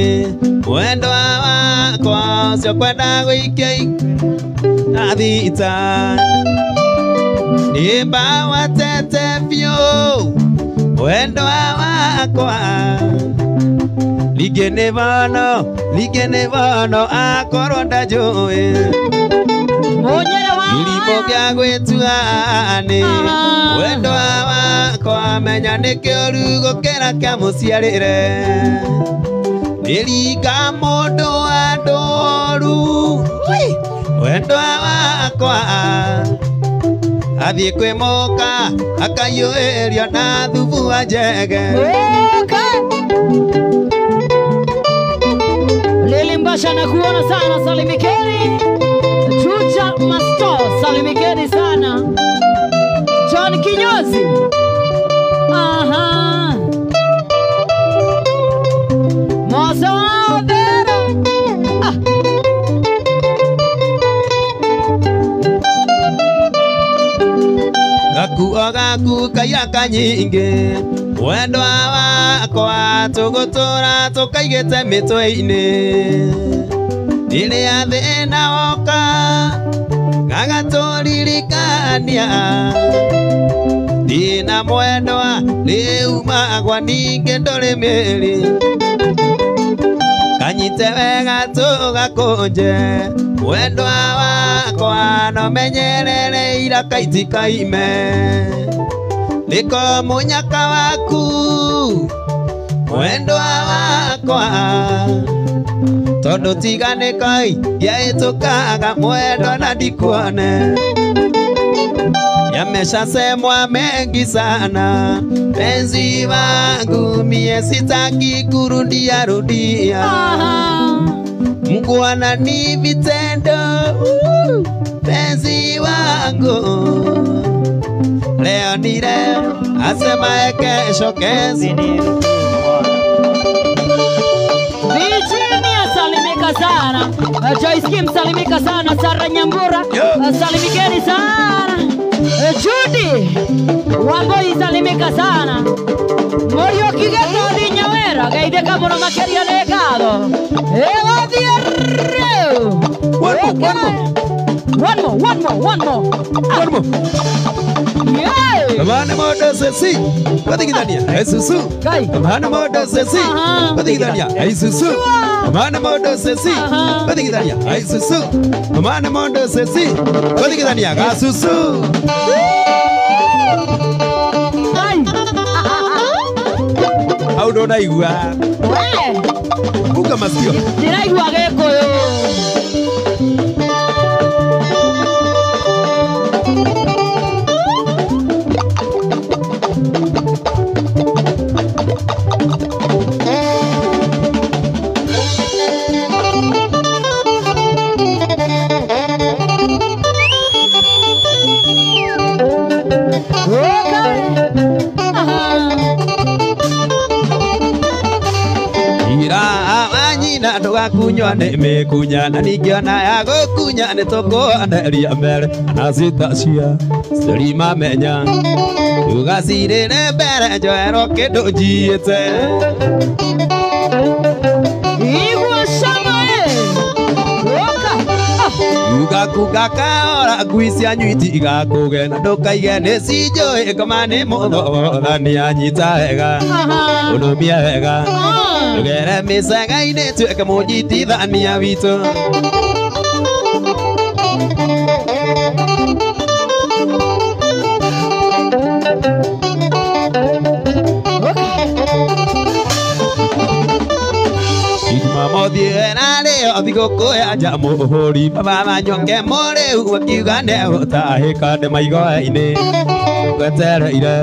mwendwa wakwa ũcio kwenda gũikia na thita nĩ mbawatete biũ mwendwa wakwa ningĩ nĩ bono akorwo ndanjũĩ kĩrimũ gĩa gwĩtua nĩ mwendwa wakwa menya nĩ kĩũru gũkĩra kĩa mũciarĩre nĩringa mũndũ wa ndũru mwendwa wakwa athiĩ kwĩ mũka akaiyũĩrio na thubu wa njege. Lili Mbasha nakuona sana, salimikeni. Chucha Masto, salimikeni sana. John Kinyozi. Aha. Mozo Vera. Ah. Gakuo gaku kairaka nyingĩ mwendwa wakwa tũgũtũra tũkaigĩte mĩtwe-inĩ rĩrĩa thĩna woka gagatũririkania ndĩna mwendwa rĩu magwa ningĩ ndũrĩ mĩrĩ kanyite wega tũgakũnje mwendwa wakwa no menyerere iraka itikaime nĩko mũnyaka waku mwendwa wakwa tondũ tiga nĩ koi yaĩtũkaga mwendwa na ndikuone. Yameshasemwa mengi sana penzi wangu mie sitaki kurudia rudia. Mungu anani vitendo penzi wangu leo ni leo asemaye kesho kesho. Virginia salimika sana. Joyce Kim salimika sana. Sara Nyambura salimikeni sana. Judy Wamboi salimika sana. Morio Kigeto Dinyawera gaideka muno makeria nekado. Ewa dierreu. One more. One more, one more, one more. One more. Yeah. Mana modo sesi Batigithania Aisusu Mana modo sesi Batigithania Aisusu Mana modo sesi Batigithania Aisusu Mana modo sesi Batigithania Gasusu Hau ndũnaigua Bunga masikio Ndĩraigua Gĩkũyũ Kunywa nĩ mĩkunya na ningĩona ya gũkunya nĩ tũkũaneria mbere na cita cia cirima menya tũgacirĩre mbere njoerwo kĩndũ njiĩte Igua cama ĩ Ũka Ugakuga kaora ngui cianyu itigakũge na ndũkaige nĩ cinjũĩ ngoma nĩ mũthogotha anyita wega ũnũmia wega Ndũgere mĩcega-inĩ tuĩke mũnyitithania witũ Jumamothi ĩrarĩo thigũkũ ya Jamhuri baba manyoke mũrĩu akiuga nĩegũtahĩka ndĩ maigoe-inĩ ngwetereire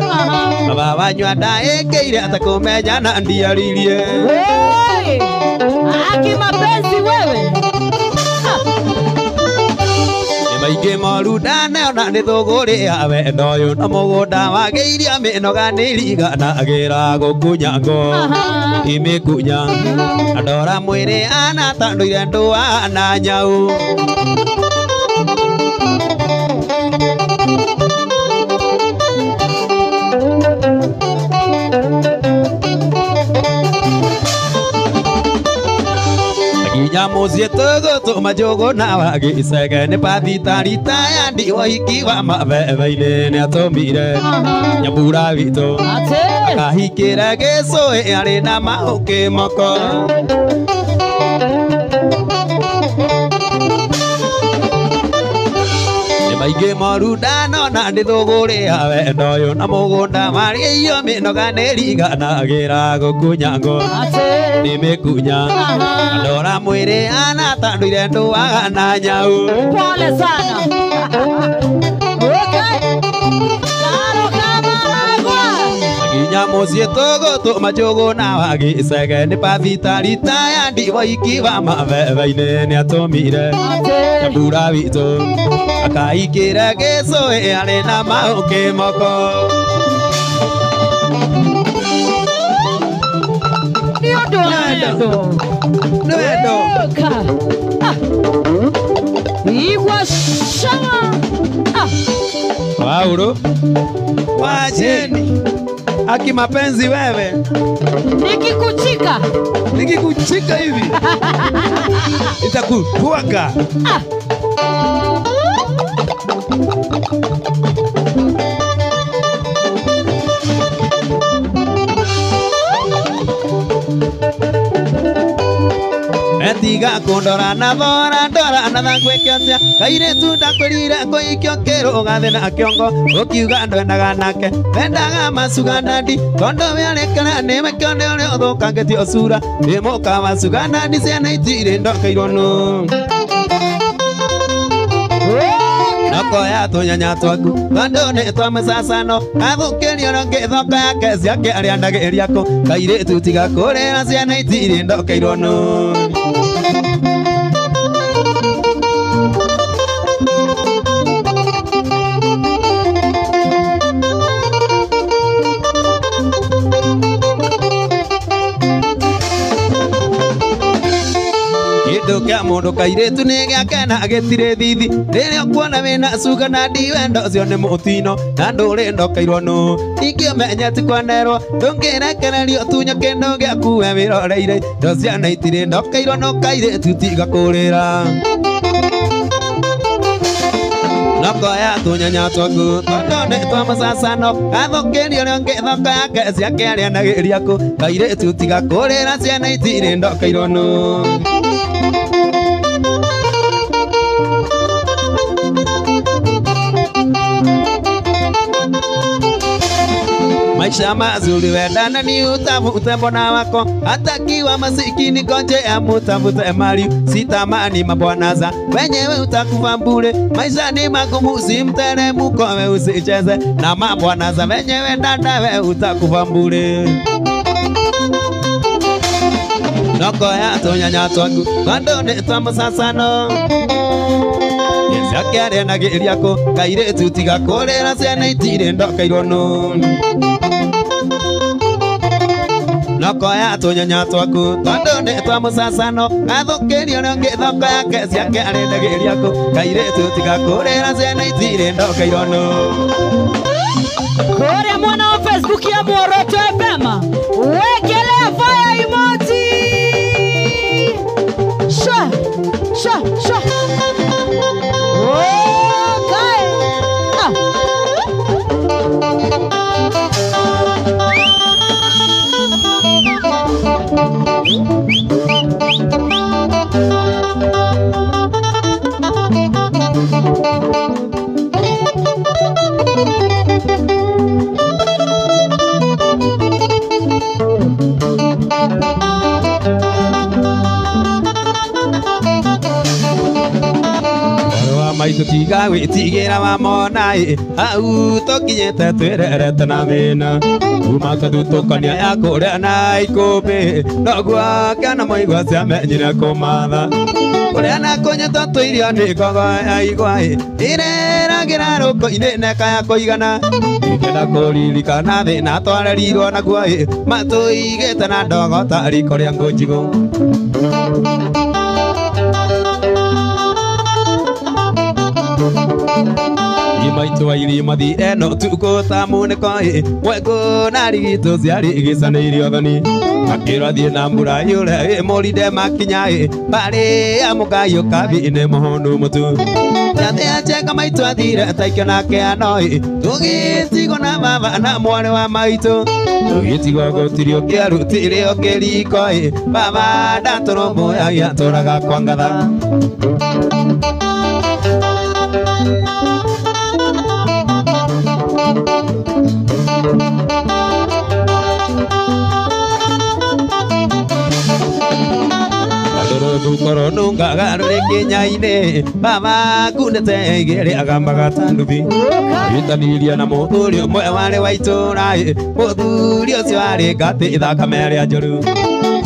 baba wanyua ndaĩkĩire atakũmenya na ndiaririe Aki mapenzi wewe Nĩ maingĩ moru ndaneona nĩ thũgũrĩ ya wendo ũyũ na mũgũnda wagĩiria mĩnoga nĩiriganagĩra gũkunya ngo imĩkunya andora mwĩrĩ ana ta ndũire ndũa na nyau Nginya mũciĩ tũgũtũma njũgũ na wagĩcege nĩ bathita ya ndiwa hiki wa mabebe-inĩ nĩatũmire nyambura witũ akahikĩre gĩcũĩ arĩ na mahũkĩ moko Nĩ maingĩ moru ndanona nĩ thũgũrĩ ya wendo ũyũ na mũgũnda warĩio mĩnoga nĩriganagĩra gũkunya ngo nĩ mĩkunya andora mwĩrĩ ana ta ndũire ndũaga na nyau Pole sana Nginya mũciĩ tũgũtũma njũgũ na wagĩcege nĩ bathita ya ndiwa hiki wa mabebe-inĩ nĩatũmire nyambura witũ akahikĩre gĩcũĩ arĩ na mahũkĩ moko Nĩ ũndũ wa wendo Nĩ wendo Igua cama Paulo wacheni aki mapenzi wewe Nikikuchika Nikikuchika hivi nitakutwanga Etiga kundora na thora ndora na thangwĩke atĩa kairĩtu ndakwĩrire kũikio kĩrũgathe na kĩongo ũkiuga ndwendaga nake wendaga macuga nandi tondũ wĩarĩkĩra nĩwe kĩonde ũrĩa ũthũkangĩtie ũcura wĩ mũka wa cuga nandi ciana itirĩ ndokeirwo nũ Nokoya tũnyanya twaku tondũ nĩ twa mũcacano athũkĩrio rũngĩ thoko yake ciake arĩa ndagĩria kũ kairĩtu tiga kũrĩra ciana itirĩ ndokeirwo nũ Kĩndũ kĩa mũndũ kairĩtu nĩ gĩake na gĩtirĩ thithi rĩrĩa ũkuona wĩna cuga na ndi wendo ũcio nĩ mũtino na ndũrĩ ndokeirwo nũ ningĩ ũmenye ti kwanerwo ndũngĩrekererio ũtunyo kĩndũ gĩaku we wĩroreire indo ciana itirĩ ndokeirwo nũ kairĩtu tiga kũrĩra no Nokoya tunyanya twaku tondũ nĩ twa mũcacano gathũkĩrio ũrĩa ũngĩ thoko yake ciake arĩanagĩria kũ kairĩtu tiga kũrĩra ciana itirĩ ndokeirwo nũ. Maisha mazuri wendana ni utafute mbona wako hata kiwa masikini konje amutafute mali sitamani mabwana za wenyewe utakufa bure. Maisha ni magumu simteremko we usicheze na mabwana za wenyewe dada we utakufa bure. Nokoya tunyanya twaku tondũ nĩ twa mũcacano ciake arĩanagĩria kũ kairĩtu tiga kũrĩra ciana itirĩ ndokeirwo nũ. Nokoya tunyanya twaku tondũ nĩ twa mũcacano gathũkĩrio ũrĩa ũngĩ thoko yake ciake arĩndagĩria kũ kairĩtu tiga kũrĩra ciana itirĩ ndokeirwo nũ. Kũrĩa mwana wa Facebook ya Muoroto FM wekelea fire emoji. Sha sha sha. Okay. Ah. Maitũ tiga gwĩtigĩra wamona ĩ hau tũkinyĩte twĩrerete na thĩna kuma tũthutũkania ya kũrĩa na ikũmbĩ noguo kana mũigua ciamenyire kũmatha kũrĩa na kũnyitwo tũirio nĩ ngogo ya igwa ĩ ĩreragĩra rũkũ-inĩ neka ya kũigana ingĩenda kũririkana thĩna twarerirwo naguo ĩ matũigĩte na ndogo ta riko rĩa ngũ njigũ. Maitũ airi mathire no tukũ ta munĩko ĩ mwekũ na rigitũ ciarĩ igĩcanĩirio thoni akĩrwo athiĩ na mbura yure ĩ mũrinde makinya ĩ mbarĩ ya mũkaiũ kabi-inĩ mũhũnu mũtu Njathĩ ya njenga maitũ athire taikio nake ano ĩ tũgĩtigwo na baba na mwarĩ wa maitũ tũgĩtigwo gũtirĩ ũkĩarutire ũkĩriko ĩ baba ndatũrũmbũyagia tũraga kwa ngatha. Rũthukoro nungaga rũrĩ kĩnya-inĩ baba kunĩte igĩrĩ agambaga ta nduthi gĩtanirie na mũthuri ũmwe warĩ wa itũũra ĩ mũthuri ũcio warĩ ngatĩ ithakame rĩa njũru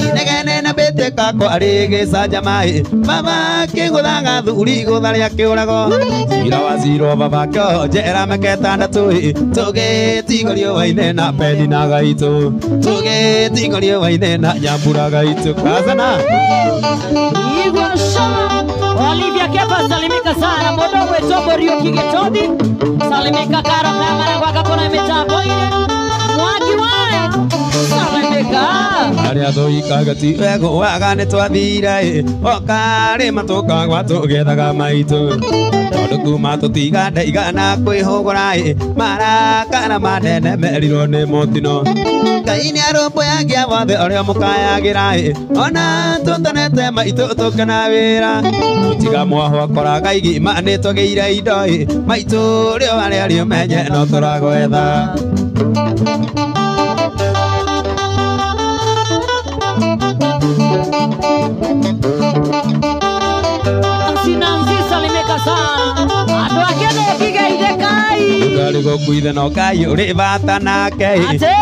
inegene na mbĩtĩka kwarĩ gĩcanjama ĩ baba kĩgũthaga thuri igũtha rĩa kĩũrago cira wa cirwo baba kĩoho njera mĩaka ĩtandatũ ĩ tũgĩtigwo riũa-inĩ na pendi na gaitũ tũgĩtigwo riũa-inĩ na nyambura gaitũ kazana. Igor Shama Olivia Kefa salimika sana modo wetu Morio Kigetondi salimika karo kamera kwa kapona mitambo ile mwaki waya salimika aria thoikaga ti wego waga nĩ twathire ĩ okarĩma tũkagwa tũgethaga maitũ tondũ kuma tũtiga ndaigana kwĩhũgũra ĩ marakara manene merirwo nĩ mũtino Ngai nĩ arũmbũyagia wothe ũrĩa mũkayagĩra ĩ ona tũtonete maitũ tũkena wĩra tiga mwahwa koraga igima nĩ tũgĩire indo ĩ maitũ rĩo arĩa rĩũmenye no tũragwetha. Sinanzi salimika sana andũ akene kigeire kai Ngarĩ gũkuithe no kai ũrĩ bata nake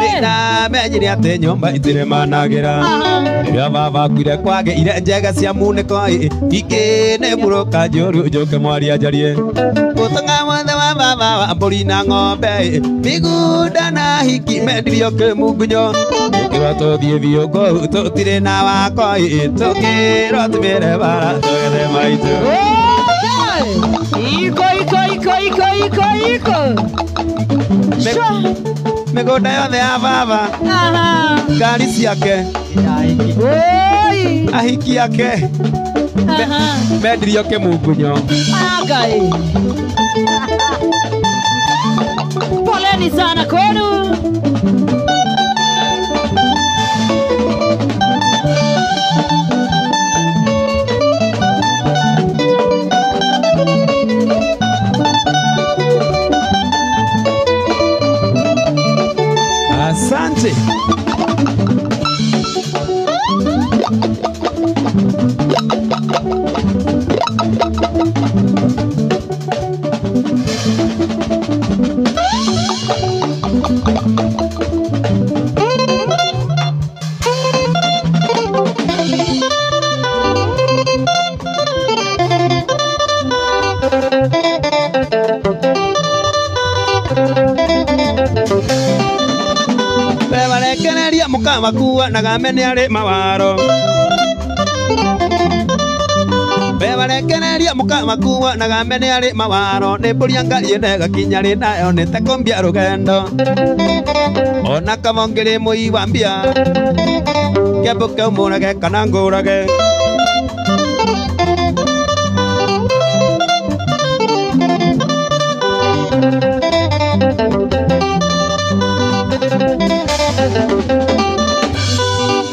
nĩndamenyire atĩ nyũmba itirĩ managĩra rĩrĩa baba akuire kwagĩire njega cia munĩko ĩ ingĩ nĩ mburũka njũru njũke mwaria njarie ũtonga wothe wa baba wa mbũri na ng'ombe ĩ mĩgũnda na hiki mendirio kĩmungunyo tũkĩrwo tũthiĩ biũ kũu tũtirĩ na wako ĩ tũkĩrwo tumĩre bara tũgethe maitũ. Iko iko iko iko iko iko Mĩgũnda yothe ya baba ngari ciake ahiki ake mendirio kĩmungunyo. Ngai. Asanteni sana kwenu. Asante. Makuwa na gamene ari mawaro Bebarekereria mukamakuwa na gamene ari mawaro ni mburia ngari ndegakinya ri nayo ni tekombia rugendo ona kamongere mui wa mbia kembuke umurage kana ngurage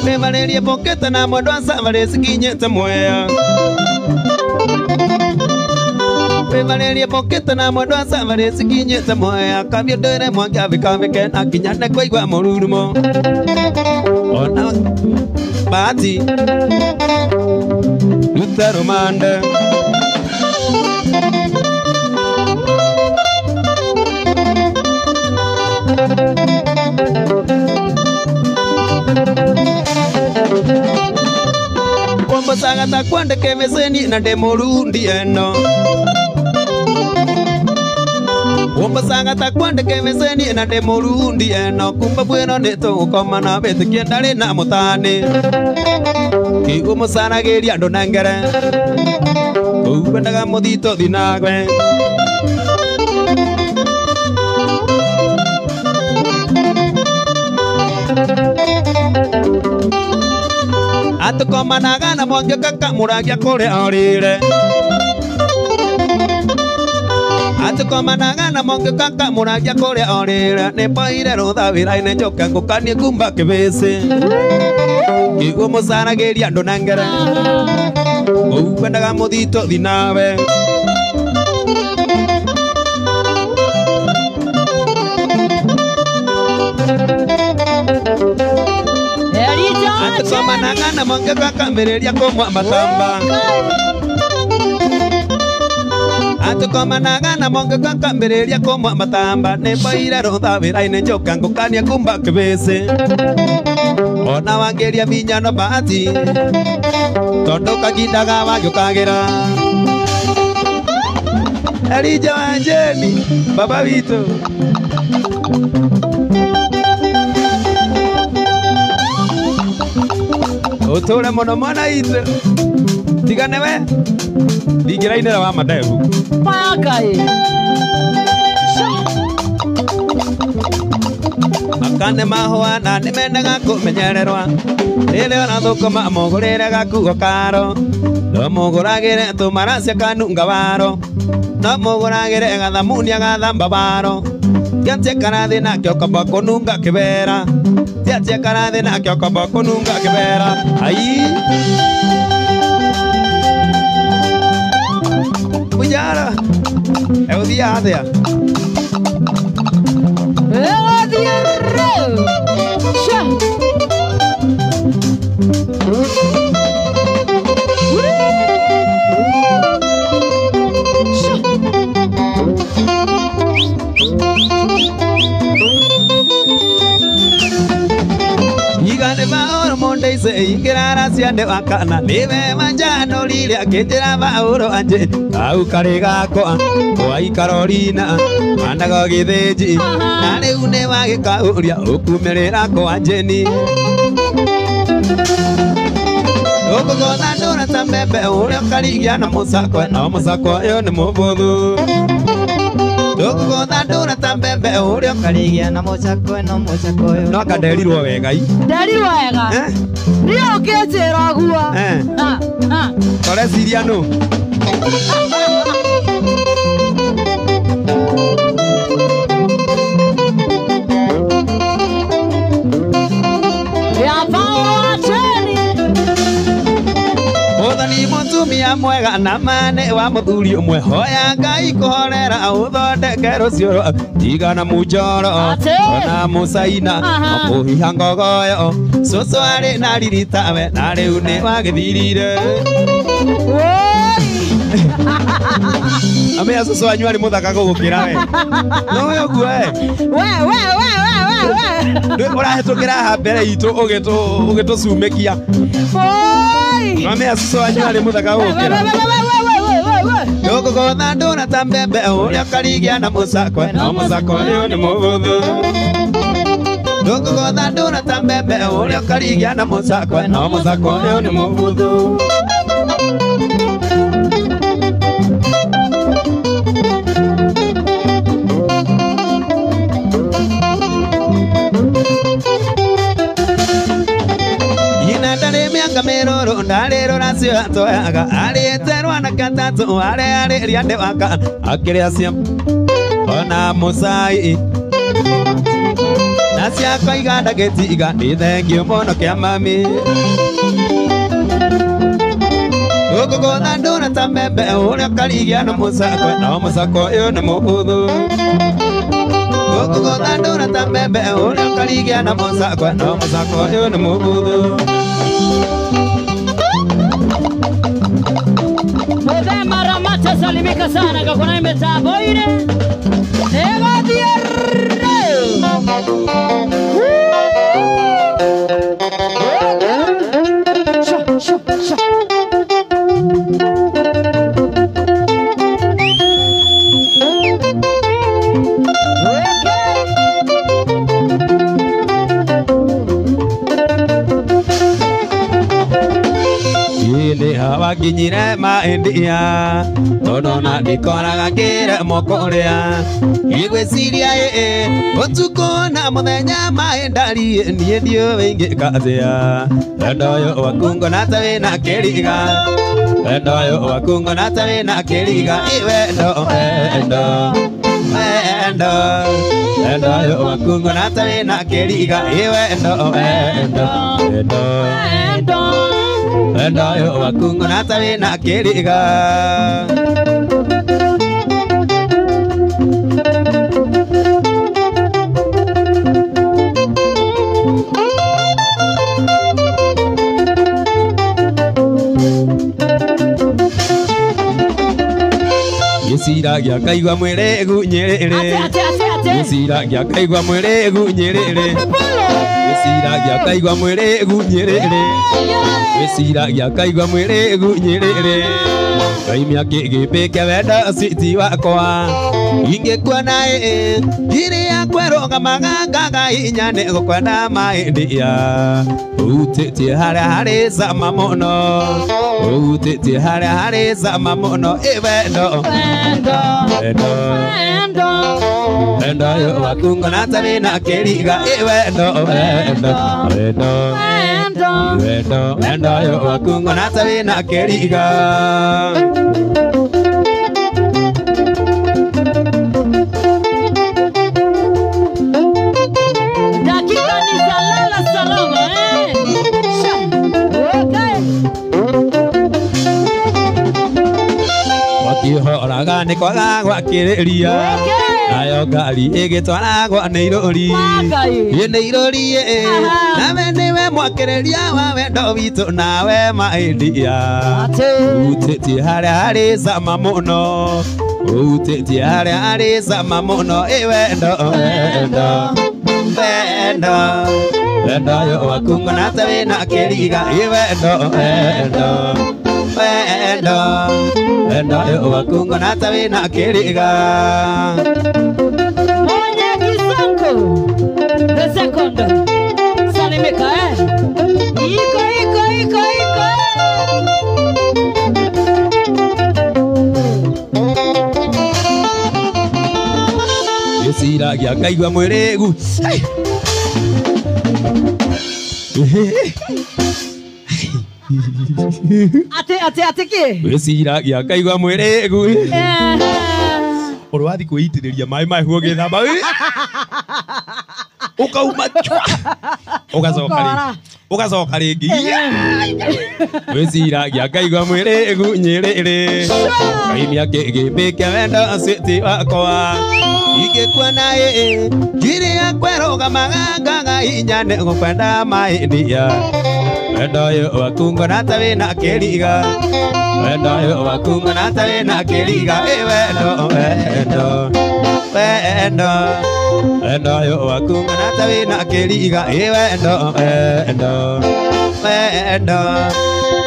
Bebareria pokete na mwendwa sabarĩ cikinyĩte Mwea Bebareria pokete na mwendwa sabarĩ cikinyĩte Mwea kambia ndwĩre mwangi abĩkabĩke na nginya nĩ kũigua mũrurumo ona bahati rute rũmande Kwambocaga ta kwandĩke mĩcĩni na ndĩ mũrundi eno Kwambocaga ta kwandĩke mĩcĩni na ndĩ mũrundi eno kumba bwĩro nĩ tũgũkoma na wĩtĩkie ndarĩ na mũtani kĩguo mũcaragĩria andũ nengere kũu wendaga mũthitũ thinagwe Atukomanaga na mwangi kakamuragia kũrĩa orĩre Atukomanaga na mwangi kakamuragia kũrĩa orĩre nĩ mboire rũtha wĩra-inĩ njoke ngũkanie kumba kĩbĩcĩ kĩguo mũcaragĩria andũ nengere kũu wendaga mũthitũ thinawe Atukomanaga na mwangi kakambĩrĩria kũmwa matamba Atukomanaga na mwangi kakambĩrĩria kũmwa matamba nĩ mboire rũtha wĩra-inĩ njoke ngũkanie kumba kĩbĩcĩ ona wangĩria minyano bahati tondũ kagindaga wagĩũkagĩra Elija wa Njeni baba witũ Utũre mũno mwana witũ tigane we ndingĩrainĩra wa mandevu Makai Makane mahũa na nĩmendaga kũmenyererwa rĩrĩa ũrathũkũma mũgũrĩre gakuo karo no mũgũragĩre tũmaracia kanunga waro no mũgũragĩre gathamuni agathamba waro tiatie karathĩ nakĩo kamba kũnunga kĩbera tiatie karathĩ nakĩo kamba kũnunga kĩbera ai Mujara egũthiaga atĩa Ingĩrara cia wakana nĩwe wanjanũrire akĩnjĩra Paũlũ anjĩ kau karĩ gakwa kwa Karolina manago gĩthĩnji na rĩu nĩ wagĩkaũria ũkumĩrĩra kwa Njeni ũkũgotha ndũra ta mbembe ũrĩa ũkarigia na mũcakwe no mũcakwe ũyũ nĩ mũbũthũ Ndũkũgotha ndũra ta mbembe ũrĩa ũkarigia na mũcakwe no mũcakwe ũyũ no anga nderirwo wega i nderirwo wega niĩ ũkĩnjĩra ũguo toreciria nũ Mwega na mane wa muthuri umwe hoya Ngai kuhorera uthondeke rucio tigana munjoro ona mucaina kuhiha ngogoyo cucu arĩ na riri tawe na rĩu nĩ wagĩthirire. Amea cucu wanyu arĩ mũthaka gũgũkĩra we nowe ũguo we we we we we we ũrahĩtũkĩra haha mbere itũ ũgĩtũcumĩkia. Amea cucu wanyu arĩ mũthaka gũgũkĩra. Ndũkũgũtha ndũra ta mbembe ũrĩa ũkarigia na mũcakwe no mũcakwe ũyũ nĩ mũhũthũ. Ndũkũgũtha ndũra ta mbembe ũrĩa ũkarigia na mũcakwe no mũcakwe ũyũ nĩ mũhũthũ. Mĩanga ndarĩ rũracio atoyaga arĩte rwana gatatũ arĩa arĩria ndĩ waka akĩrĩa cia ona mũcai na ciakwa iganda gĩtiga nĩ thengio mũno kĩa mami. Ndũkũgũtha ndũra ta mbembe ũrĩa ũkarigia na mũcakwe no mũcakwe ũyũ nĩ mũhũthũ. Ndũkũgũtha ndũra ta mbembe ũrĩa ũkarigia na mũcakwe no mũcakwe ũyũ nĩ mũhũthũ. Mata salimika sana kakuna mitambo ile. Ego diarre. Sha sha sha. Wakinyire maendia tondu na ndikoraga ngĩremwo kũrĩa igwĩciria ĩ ũtukũ na mũthenya maendari niĩ ndiũĩ ingĩka atĩa. Wendo ũyũ waku ngona ta wĩna kĩriga wendo ũyũ waku ngona ta wĩna kĩriga ĩ wendo wendo wendo wendo ũyũ waku ngona ta wĩna kĩriga ĩ wendo wendo wendo wendo wendo ũyũ waku ngona ta wĩna kĩriga. Gĩcira gĩakaigua mwĩrĩ gunyĩrĩrĩ gĩcira gĩakaigua mwĩrĩ gunyĩrĩrĩ gĩcira gĩakaigua mwĩrĩ gunyĩrĩrĩ gĩcira gĩakaigua mwĩrĩ gunyĩrĩrĩ ngaimia kĩgĩpĩke wendo citi wakwa ingĩkuona ĩ ngiri yakwa ĩrũgamaga ngaga hinya nĩ gũkwenda maĩndia ũhutĩtie harĩa harĩ cama mũno ũhutĩtie harĩa harĩ cama mũno ĩ wendo wendo wendo wendo wendo ũyũ waku ngona ta wĩna kĩriga ĩ wendo wendo wendo wendo wendo wendo ũyũ waku ngona ta wĩna kĩriga. Dakika ni salala salama eh. Sha. Okay. Wakihoraga nĩ kwaga gwakĩrĩria nayo ngari ĩgĩtwaragwo nĩ irũri ĩ nĩ irũri ĩ nawe nĩwe mwakĩrĩria wa wendo witũ nawe maendia ũhutĩtie harĩa harĩ cama mũno ũhutĩtie harĩa harĩ cama mũno ĩ wendo wendo wendo wendo ũyũ waku ngona ta wĩna kĩriga ĩ wendo wendo wendo wendo ũyũ waku ngona ta wĩna kĩriga. Mwenye Kisanko the second salimika eh. Iko iko iko iko. Gĩcira gĩakaigua mwĩrĩ gu Ate ate ate kĩ? Gĩcira gĩakaigua mwĩrĩ gu ũrwathi kwĩitĩrĩria maĩ mahehu ũgĩthamba ũkauma chwa ũgacoka rĩ. Ugacoka rĩngĩ. Wĩciragia ngaigua mwĩrĩ ĩgunyĩrĩrĩ. Ngai nĩakĩgĩmbĩke wendo cĩtĩ wakwa. Ingĩkuona ĩ ngiri yakwa ĩrũgamaga ngaga hinya nĩ gũkwenda maĩndia. Wendo ũyũ waku ngona ta wĩna kĩriga. Wendo ũyũ waku ngona ta wĩna kĩriga. Ĩ wendo wendo wendo wendo ũyũ waku ngona ta wĩna kĩriga. Ĩ wendo wendo wendo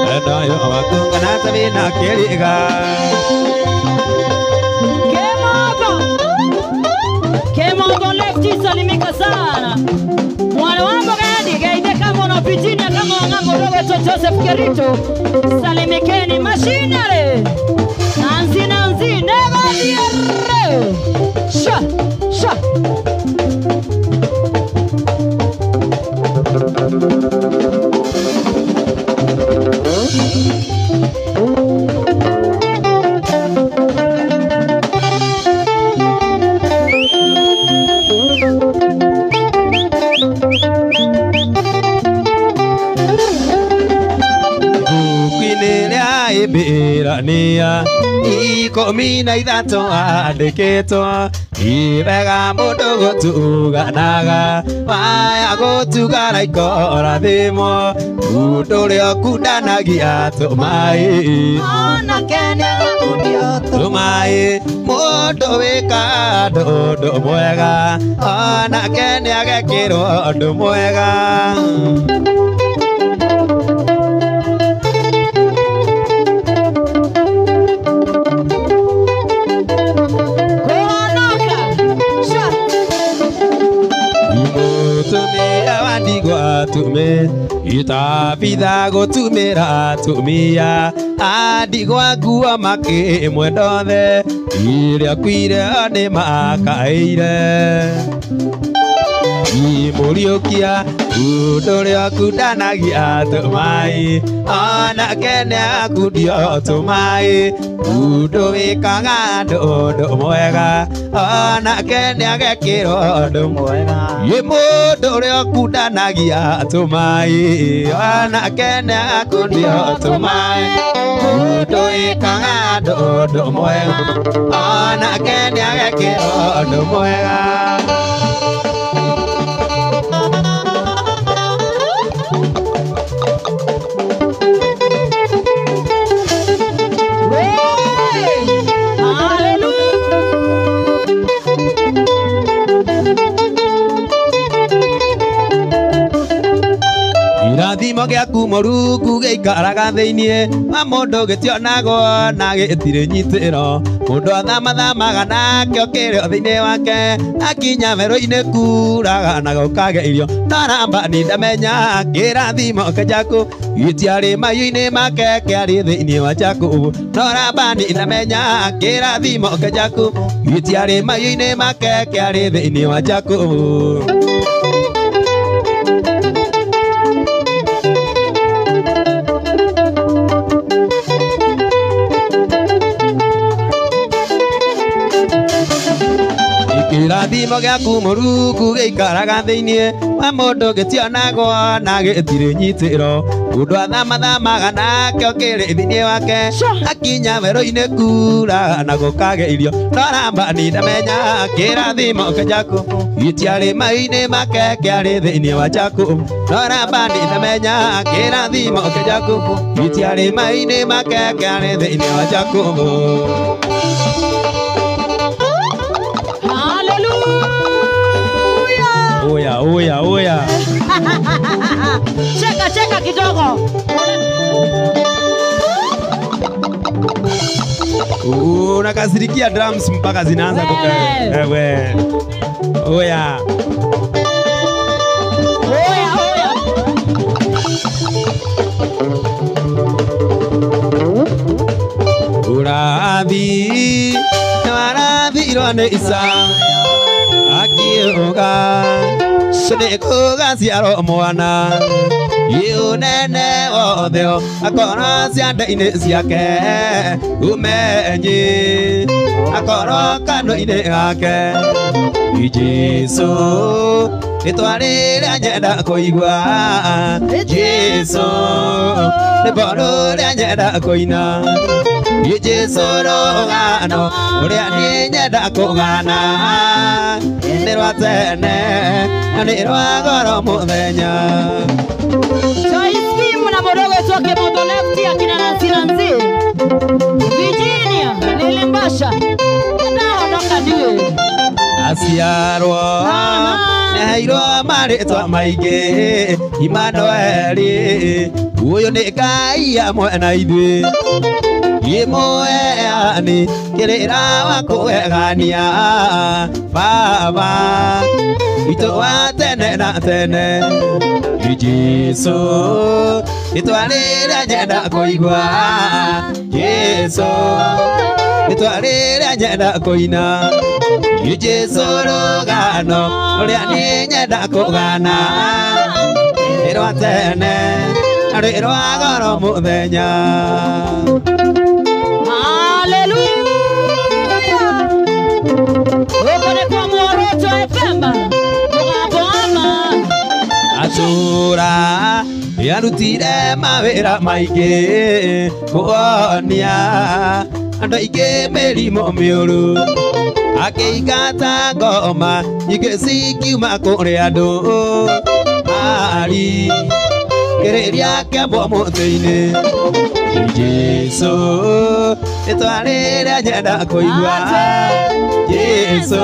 wendo ũyũ waku ngona ta wĩna kĩriga. Kemogo lefti salimika sana. Mwana wangu gadi gaide kama unapitina kama wangambo wetu Joseph Kerito. Salimikeni mashinare. Nanzi nanzi nego diere. Sha sha. Nia ikũmi na ithatũ andĩkĩtwo ibega mũndũ gũtuganaga waya gũtugana ikorathimwo mũndũ ũrĩa ũkundanagia tũmaĩ tũmaĩ mũndũ wĩkaga ũndũ mwega onake nĩagekĩrwo ũndũ mwega. Tume itabitha gutumira atumia andigwa nguo makĩmwenda othe iria kwire nĩmakaĩire imũriũkia ũndũ ũrĩa ũkundanagia tũmaĩ onake nĩakundio tũmaĩ ũndũ wĩkaga ũndũ mwega onake nĩagekĩrwo ũndũ mwega ĩ mũndũ ũrĩa ũkundanagia tũmaĩ onake nĩakundio tũmaĩ mũndũ wĩkaga ũndũ mwega onake nĩagekĩrwo ũndũ mwega. Kĩrathimo gĩaku mũrungu gĩikaraga thĩinĩ wa mũndũ gĩtionagwo na gĩtirĩ nyitĩro mũndũ athamathamaga nakĩo kĩrĩ thĩinĩ wake akinya werũ-inĩ kuraga na gũkage irio taramba nĩ ndamenya kĩrathimo kĩjaku gĩtiarĩ mahiũ-inĩ make kĩarĩ thĩinĩ wa Jakubu noramba nĩ ndamenya kĩrathimo kĩjaku gĩtiarĩ mahiũ-inĩ make kĩarĩ thĩinĩ wa Jakubu. Kĩrathimo gĩaku mũrungu gĩikaraga thĩinĩ wa mũndũ gĩtionagwo na gĩtirĩ nyitĩro mũndũ athamathamaga nakĩo kĩrĩ thĩinĩ wake akinya werũ-inĩ kuraga na gũkage irio noramba nĩ ndamenya kĩrathimo kĩjaku gĩtiarĩ mahiũ-inĩ make kĩarĩ thĩinĩ wa Jakubu noramba nĩ ndamenya kĩrathimo kĩjaku gĩtiarĩ mahiũ-inĩ make kĩarĩ thĩinĩ wa Jakubu. Oya, oya, oya. Cheka, cheka kidogo. Unakasirikia drums mpaka zinaanza kuka. Ewe. Oya. Oya, oya. Urathi, warathi irone isa. Akiuga nĩkũgaciarwo mwana unene wothe akorwo ciande-inĩ ciake umenyi akorwo kanua-inĩ gake. Jesu rĩtwa rĩrĩa nyenda kũigua Jesu rwĩmbo rũrĩa nyenda kũina Jesu rũgano rũrĩa niĩ nyenda kũgana nĩ rwa tene na nĩ rwa goro mũthenya. Joyce Kim na mũdogo wetu wa Kimoto Left akina Nancy Nancy Virginia Lilimbasha ndahonoka ndiwe aciarwo nĩaheirwo marĩtwa maingĩ Imanueli ũyũ nĩ Ngai hamwe na ithuĩ Imũheani kĩrĩra wa kũgegania Baba witũ wa tene na tene Jesu rĩtwa rĩrĩa nyenda kũigua Jesu rĩtwa rĩrĩa nyenda kũina Jesu rũgano rũrĩa niĩ nyenda kũgana nĩ rwa tene na nĩ rwa goro mũthenya. Haleluya. Huko ni kwa Muoroto FM mũgambo wa ma. Atũra nĩarutire mawĩra maingĩ kũhonia andũ aingĩ mĩrimũ mĩũru akĩingata ngoma nyingĩ cikiuma kũrĩ andũ ari kĩrĩria kĩambwo mũtĩ-inĩ Jesu rĩtwa rĩrĩa nyenda kũigua Jesu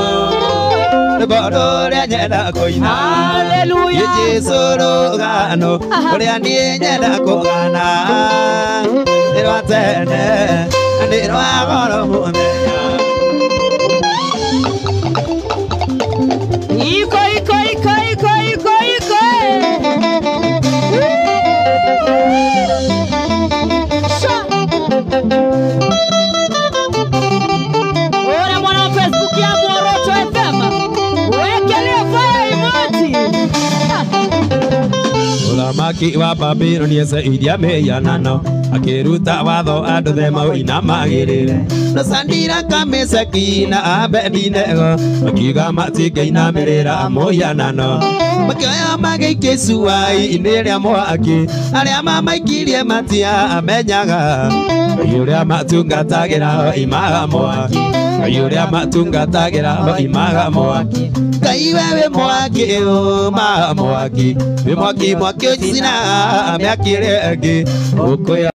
rwĩmbo rũrĩa nyenda kũina Haleluya. Jesu rũgano rũrĩa niĩ nyenda kũgana nĩ rwa tene na nĩ rwa goro mũthenya. Iko iko iko iko iko iko. Sha. Ora mwana wa Facebook ya Muoroto FM. Wekelea fire emoji. Mũthamaki wa Babuloni eceirie mĩhianano akĩruta watho andũ othe maũinamagĩrĩre na Sadiraka, Meshaki na Abedinego makiuga matingĩinamĩrĩra mũhianano makĩoya magĩikia icua-inĩ rĩa mwaki arĩa mamaikirie matiamenyaga Ngai ũrĩa matungatagĩra oimaga mwaki Ngai ũrĩa matungatagĩra oimaga mwaki Ngai we wĩ mwaki ũmaga mwaki wĩ mwaki mwaki ũcinaga mĩaki ĩrĩa ĩngĩ ũkũya.